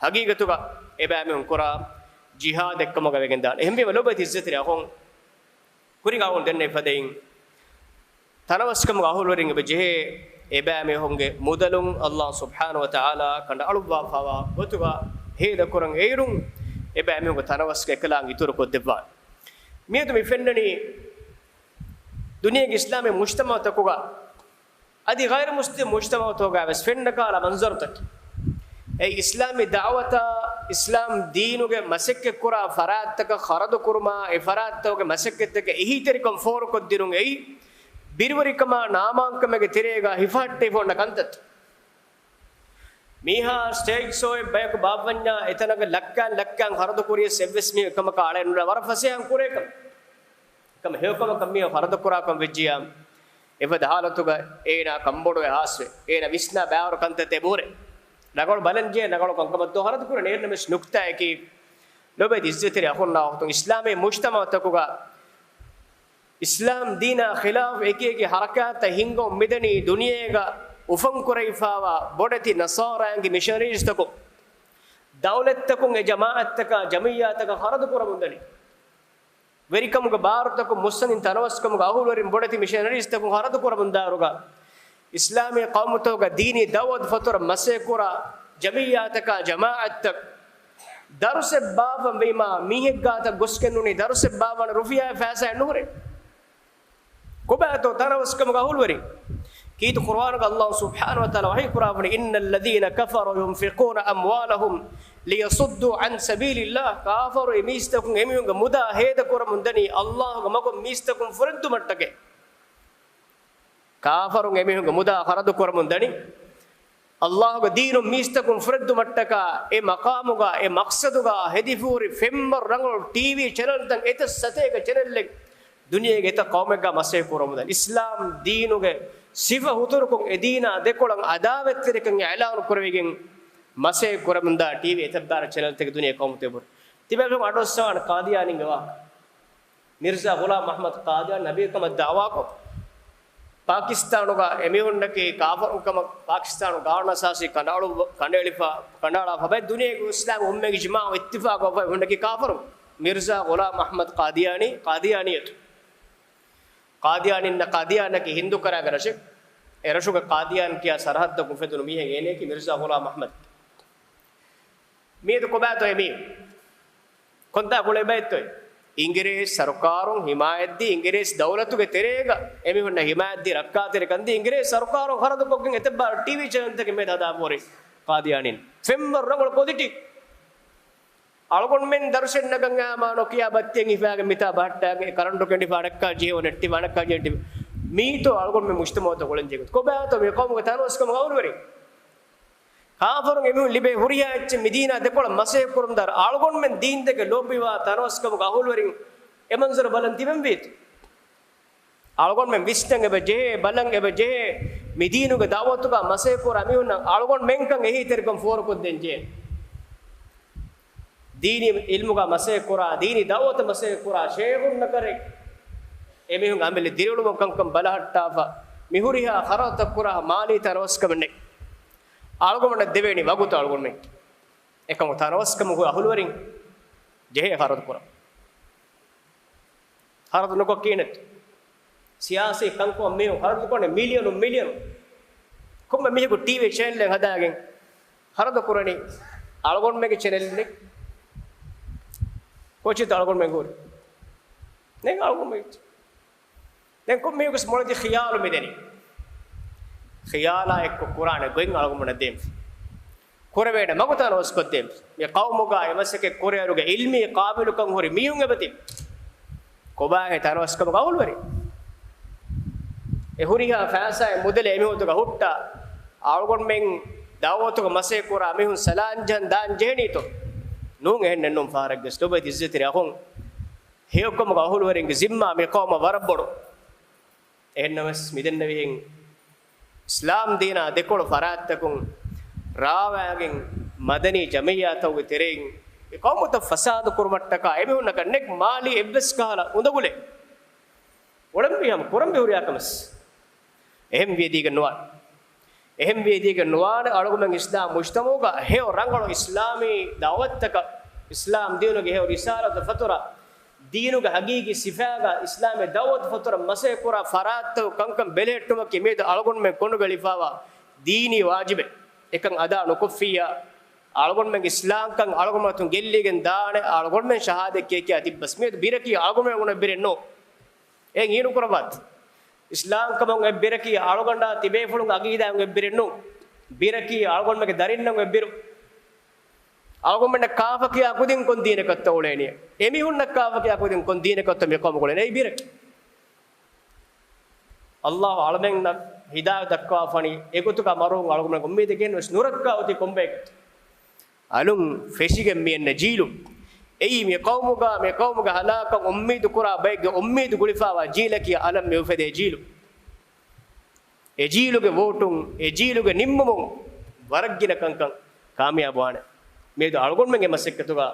ހަގީގަތުގަ އެބައިމީހުން ކުރާ ޖިހާދެއްކަމުގަ ވެގެންދާނެ. އެހެންވީމަ ލޯބިވެތި އިއްޒަތްތެރި އަޚުން، ކުރިން އަޅުގަނޑު ދެންނެވި ފަދައިން، ތަނަވަސްކަމުގެ އަހުލުވެރިން އެބަ ޖެހޭ އެބައިމީހުންގެ މުދަލުން ﷲ ސުބްޙާނަހޫ ވަތަޢާލާ ކަނޑައަޅުއްވާފައިވާ ގޮތުގަ ހޭދަކުރަން އެއިރުން އެބައިމީހުންގެ ތަނަވަސްގެ އެކަލާނގެ އިތުރުކޮށްދެއްވާނެ. މިއަދު މި ފެންނަނީ ދުނިޔޭގެ އިސްލާމީ މުޖްތަމަޢުތަކުގަ އަދި ޣައިރު މުސްލިމް މުޖްތަމަޢުތަކުގަވެސް ފެންނަ ކަހަލަ މަންޒަރުތަކެއް. އެ އިސްލާމީ ދަޢުވަތާ، އިސްލާމް ދީނުގެ މަސައްކަތްކުރާ ފަރާތްތަކަށް ޚަރަދުކުރުމާ، އެ ފަރާތްތަކުގެ މަސައްކަތްތަކަށް އެހީތެރިކަން ފޯރުކޮށްދިނުން އެއީ، ބިރުވެރިކަމާ ނާމާންކަމެއްގެ ތެރޭގަ ހިފަހައްޓައިފަ އޮންނަ ކަންތައްތައް. މީހާ ސްޓޭޖް ޝޯއެއް ބަޔަކު ބާއްވަންޏާ، އެތަނަކަށް ލައްކައިން ލައްކައިން ޚަރަދުކުރިޔަސް އެއްވެސް މީހަކު އެކަމަކާ އަޅައެއް ނުލާ، ވަރަށް ފަސޭހައިން ކުރޭ ކަމެއް. އެކަމަށް ހެޔޮކަމަކަށް މީހަކު ޚަރަދުކުރާކަން ވެއްޖިޔާ، އެފަދަ ހާލަތުގަ އޭނާ ކަންބޮޑުވެ ހާސްވެ، އޭނާ ވިސްނާ ބައިވަރު ކަންތައްތައް އެބަހުރޭ. ރަނގަޅު ބަލަންޖެހޭ، ރަނގަޅު ކަންކަމަށްދޯ ޚަރަދުކުރަނީ. އޭނަމެސް ނުކްތާއަކީ، ލޯބިވެތި އިއްޒަތްތެރި އަޚުންނާ އުޚްތުން، އިސްލާމީ މުޖްތަމަޢުތަކުގަ އިސްލާމް ދީނާ ޚިލާފް އެކި އެކި ޙަރަކާތްތައް ހިންގަމުން މިދަނީ ދުނިޔޭގަ އުފަންކުރެވިފައިވާ ބޮޑެތި ނަޞާރާއިންގެ މިޝަނަރީސްތަކުން. ދައުލަތްތަކުން އެ ޖަމާޢަތްތަކާ ޖަމިއްޔާތަކަށް ޚަރަދުކުރަމުންދަނީ. ވެރިކަމުގެ ބާރުތަކުން މުއްސަނދިން ތަނަވަސްކަމުގެ އަހުލުވެރިން ބޮޑެތި މިޝަނަރީސްތަކުން ޚަރަދުކުރަމުންދާއިރުގަ، އިސްލާމީ ޤައުމުތަކުގަ ދީނީ ދަޢުވަތު ފަތުރަށް މަސައްކަތްކުރާ ޖަމިއްޔާތަކާ ޖަމާޢަތްތައް، ދަރުސެއް ބާއްވަން ވީމާ، މީހެއްގާތަށް ގޮސްގެން ނޫނީ ދަރުސެއް ބާއްވާނެ ރުފިޔާއެއް ފައިސާއެއް ނުހުރޭ. ކޮބާތޯ ތަނަވަސްކަމުގެ އަހުލުވެރިން؟ ކީރިތި ޤުރުއާނުގަ ﷲ ސުބްޙާނަހޫ ވަތަޢާލާ ވަޙީ ކުރައްވަނީ، إن الذين كفروا ينفقون أموالهم ليصدوا عن سبيل الله. ކާފަރު މީސްތަކުން އެމީހުންގެ މުދާ ހޭދަކުރަމުން ދަނީ، ﷲގެ މަގުން މީސްތަކުން ފުރެއްދުމަށްޓަކައި. ކާފަރުން އެމީހުންގެ މުދާ ޚަރަދު ކުރަމުން ދަނީ، ﷲގެ ދީނުން މީސްތަކުން ފުރެއްދުމަށްޓަކާ، އެ މަޤާމުގަ، އެ މަޤްޞަދުގަ ހެދިފަހުރި ފެންވަރު ރަނގަޅު ޓީވީ ޗެނަލްތައް، އެތައް ސަތޭކަ ޗެނަލްއެއް ދުނިޔޭގެ އެތައް ޤައުމެއްގަ މަސައްކަތް ކުރަމުން ދަނީ. އިސްލާމް ދީނުގެ ސިފަ ހުތުރުކޮށް، އެ ދީނާ ދެކޮޅަށް އަދާވަތްތެރިކަން އިޢުލާނު ކުރެވިގެން މަސައްކަތް ކުރަމުންދާ ޓީވީ އެތައް ބާރަ ޗެނަލްތަކެއް ދުނިޔޭ ޤައުމުތަކުގެ ބުރު. ތިބޭފުޅުން އަޑުއައްސަވާނެ ޤާދިޔާނީންގެ ވާހަކަ. މިރްޒާ ޣުލާމް އަޙްމަދު ޤާދިޔާނީ ނަބީކަމަށް ދަޢުވާކޮށް، ޕާކިސްތާނުގަ އެމީހުންނަކީ ކާފަރުން ކަމަށް ޕާކިސްތާނު ޤާނޫނު އަސާސީ ކަނޑައަޅު-، ކަނޑައެޅިފަ-، ކަނޑައަޅާފަ ބައެއް ދުނިޔޭގެ އިސްލާމް އުއްމަތް އިޖްމާޢު އިއްތިފާޤު އޮފައި ހުންނަކީ ކާފަރުން. މިރްޒާ ޣުލާމް އަޙްމަދު ޤާދިޔާނީ، ޤާދިޔާނިއްޔަތު. ޤާދިޔާނީންނަށް، ޤާދިޔާނަކީ ހިންދުކަރާގެ ރަށެއް. އެ ރަށުގެ ޤާދިޔާން ކިޔާ ސަރަހައްދަކުން އުފެދުނު މީހެއް އޭނައަކީ މިރްޒާ ޣުލާމް އަޙްމަދު. މިއަދު ކޮބާތޯ އެމީހުން؟ ކޮންތާކު އުޅޭ ބައެއްތޯ؟ އިނގިރޭސި ސަރުކާރުން ހިމާޔަތްދީ، އިނގިރޭސި ދައުލަތުގެ ތެރޭގަ އެމީހުންނަށް ހިމާޔަތްދީ، ރައްކާތެރިކަންދީ، އިނގިރޭސި ސަރުކާރުން ޚަރަދުކޮށްގެން އެތައް ބާރަ ޓީވީ ޗެނަލްތަކެއް މިއަދު ހަދާފަ ހުރީ ޤާދިޔާނީން. ފެންވަރު ރަނގަޅު ޕޮލިޓިކް. އަޅުގަނޑުމެން ދަރުސެއް ނަގަން އާމާ ނޮކިޔާ ބައްތިއެއް ހިފާގެން މިތާ ބަހައްޓާގެން ކަރަންޓު ކެނޑިފަ އަނެއްކާ ޖެހޭ ނެއްޓިފަ އަނެއްކާ ޖެހޭ. މީތޯ އަޅުގަނޑުމެން މުޖްތަމަޢުތައް އުޅެން ޖެހޭ ގޮތް؟ ކޮބާތޯ މި ޤައުމުގެ ތަނަވަސްކަމުގެ އަހުލުވެރިން؟ ކާފަރުން އެމީހުން ލިބޭ ހުރިހާ އެއްޗެއް މި ދީނާ ދެކޮޅަށް މަސައްކަތް ކުރަމުންދާ އަޅުގަނޑުމެން ދީންދެކެ ލޯބިވާ ތަނަވަސްކަމުގެ އަހުލުވެރިން އެ މަންޒަރު ބަލަން ތިބެންވީތަ؟ އަޅުގަނޑުމެން ވިސްނަން އެބަ ޖެހޭ، ބަލަން އެބަ ޖެހޭ، މި ދީނުގެ ދަޢުވަތުގަ މަސައްކަތް ކުރާ މީހުންނަށް އަޅުގަނޑުމެންކަން އެހީތެރިކަން ފޯރުކޮށްދޭން ޖެހޭ. ދީނީ ޢިލްމުގަ މަސައްކަތް ކުރާ، ދީނީ ދަޢުވަތަށް މަސައްކަތް ކުރާ ޝޭޚުންނަކަށް އެމީހުން އަމިއްލަ ދިރިއުޅުމުން ކަންކަން ބަލަހައްޓާފަ، މި ހުރިހާ ޚަރަދުތައް ކުރާ މާލީ ތަނަވަސްކަމެއް ނެތް. އަޅުގަނޑަށް ދެވޭނީ ވަގުތު އަޅުގަނޑުމެން. އެކަމު ތަނަވަސްކަމުގެ އަހުލުވެރިން ޖެހޭ ޚަރަދު ކުރަން. ޚަރަދު ނުކޮށް ކީނެތް. ސިޔާސީ ކަންކޮށް މީހުން ޚަރަދު ކުރަނީ މިލިއަނުން މިލިއަނުން. ކޮންމެ މީހަކު ޓީވީ ޗެނަލްއެއް ހަދާގެން ޚަރަދު ކުރަނީ އަޅުގަނޑުމެންގެ ޗެނަލްއެއް. ކޯޗިތަ އަޅުގަނޑުމެން ހުރި؟ ނެތް އަޅުގަނޑުމެން. ދެން ކޮންމެ މީހަކުވެސް މޮޅެތި ޚިޔާލު މިދެނީ. ޚިޔާލާ އެއްކޮށް ކުރާނެ ގޮތް އަޅުގަނޑުމެންނަށް ދޭން. ކުރެވޭނެ މަގު ތަނަވަސްކޮށްދޭން. މި ޤައުމުގަ އެ މަސައްކަތް ކުރެއިރުގެ ޢިލްމީ ޤާބިލުކަން ހުރި މީހުން އެބަތި. ކޮބާހޭ ތަނަވަސްކަމުގެ އަހުލުވެރިން؟ އެ ހުރިހާ ފައިސާއެއް މުދަލެއް އެމީހުންތަކަށް ހުއްޓާ، އަޅުގަނޑުމެން ދަޢުވަތުގަ މަސައްކަތް ކުރާ މީހުން ސަލާން ޖަހަން ދާން ޖެހެނީތޯ؟ ނޫން، އެހެންނެއް ނޫން. ފަހަރެއްގެ ލޮބުވެތި ޢިއްޒަތްތެރި އަޚުން، ހެޔޮކަމުގެ އަހުލުވެރިންގެ ޒިންމާ މި ޤައުމަށް ވަރަށް ބޮޑު. އެހެންނަމަވެސް މިދެންނެވިހެން އިސްލާމް ދީނާ ދެކޮޅު ފަރާތްތަކުން ރާވާގެން މަދަނީ ޖަމިއްޔާތަކުގެ ތެރެއިން އެ ޤައުމުތައް ފަސާދަ ކުރުމަށްޓަކާ އެމީހުންނަކަށް ނެތް މާލީ އެއްވެސް ކަހަލަ އުނދަގުލެއް އުޅެންވީ ހަމަ ކުރަންވީ ހުރިހާ ކަމެއް. އެހެން ވިޔަދީގެން ނުވާނެ. އެހެން ވިޔަދީގެން ނުވާނެ އަޅުގަނޑުމެން އިސްލާމް މުޖްތަމަޢުގަ ހެޔޮ ރަނގަޅު އިސްލާމީ ދަޢުވަތުތަކަށް، އިސްލާމް ދީނުގެ ހެޔޮ ރިސާލަތު ފަތުރަށް، ދީނުގެ ހަގީގީ ސިފައިގަ އިސްލާމީ ދަޢުވަތު ފަތުރަށް މަސައްކަތް ކުރާ ފަރާތްތަކު ކަންކަން ބެލެހެއްޓުމަކީ މިއަދު އަޅުގަނޑުމެން ކޮނޑުގަ އެޅިފައިވާ ދީނީ ވާޖިބެއް. އެކަން އަދާ ނުކޮށްފިއްޔާ، އަޅުގަނޑުމެންގެ އިސްލާމްކަން އަޅުގަނޑުމެން އަތުން ގެއްލިގެން ދާނެ، އަޅުގަނޑުމެން ޝަހާދަތް ކިޔަކިޔާ ތިއްބަސް. މިއަދު ބިރަކީ އަޅުގަނޑުމެން އުނެއް ބިރެއް ނޫން. އެ އިނގިރު ކުރައްވާތި. އިސްލާމްކަމުން އެއް ބިރަކީ އަޅުގަނޑާ ތިބޭފުޅުން އަގީދާއިން އެއް ބިރެއް ނޫން. ބިރަކީ އަޅުގަނޑުމެންގެ ދަރިންނަށް އެއް ބިރު. އަޅުގަނޑުމެންނަށް ކާފަ ކިޔާ ކުދިން ކޮން ދީނެއް ކައްތަ އުޅޭނީ؟ އެމީހުންނަށް ކާފަ ކިޔާ ކުދިން ކޮން ދީނެއް ކައްތަ މި ޤައުމު އުޅޭނީ؟ އެއީ ބިރަކީ. ﷲ އަޅަމެންނަށް ހިދާޔަތް ދައްކަވާފަނީ އެގޮތުގަ މަރުވުން އަޅުގަނޑުމެން އުއްމީދެއް ގެންނަސް ނުރައްކާ އޮތީ ކޮންބައެއްގަތޯ؟ އަލުން ފެށިގެން މިއެންނަ ޖީލު. އެއީ މި ޤައުމުގަ، މި ޤައުމުގެ ހަލާކަށް އުއްމީދު ކުރާ ބައެއްގެ އުއްމީދު ގުޅިފައިވާ ޖީލަކީ އަލަށް މި އުފެދޭ ޖީލު. އެ ޖީލުގެ ވޯޓުން، އެ ޖީލުގެ ނިންމުމުން ވަރަށް ގިނަ ކަންކަން ކާމިޔާބުވާނެ. މިއަދު އަޅުގަނޑުމެންގެ މަސައްކަތުގަ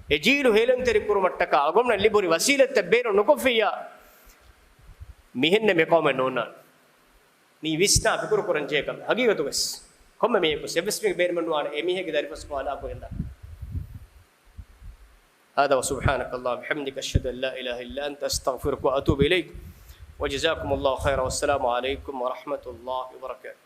އެ ޖީލު ހޭލުންތެރި ކުރުމަށްޓަކާ އަޅުގަނޑުމެން ލިބިހުރި ވަސީލަތްތައް ބޭނުން ނުކޮށްފިއްޔާ، މިހެންނެއް މި ޤައުމެއް ނޯންނާނެ. މީ ވިސްނާ ފިކުރު ކުރަން ޖެހޭ ކަމެއް. ހަގީގަތުގަސް ކޮންމެ މީހަކު އެއްވެސް މީހެއްގެ ބޭނުމެއް ނުވާނެ އެ މީހެއްގެ ދަރިފަސް ކޮ ހަލާކުވެގެންދާ. هذا وسبحانك اللهم وبحمدك، أشهد أن لا إله إلا أنت، أستغفرك وأتوب إليك، وجزاكم الله خيرا، والسلام عليكم ورحمة الله وبركاته.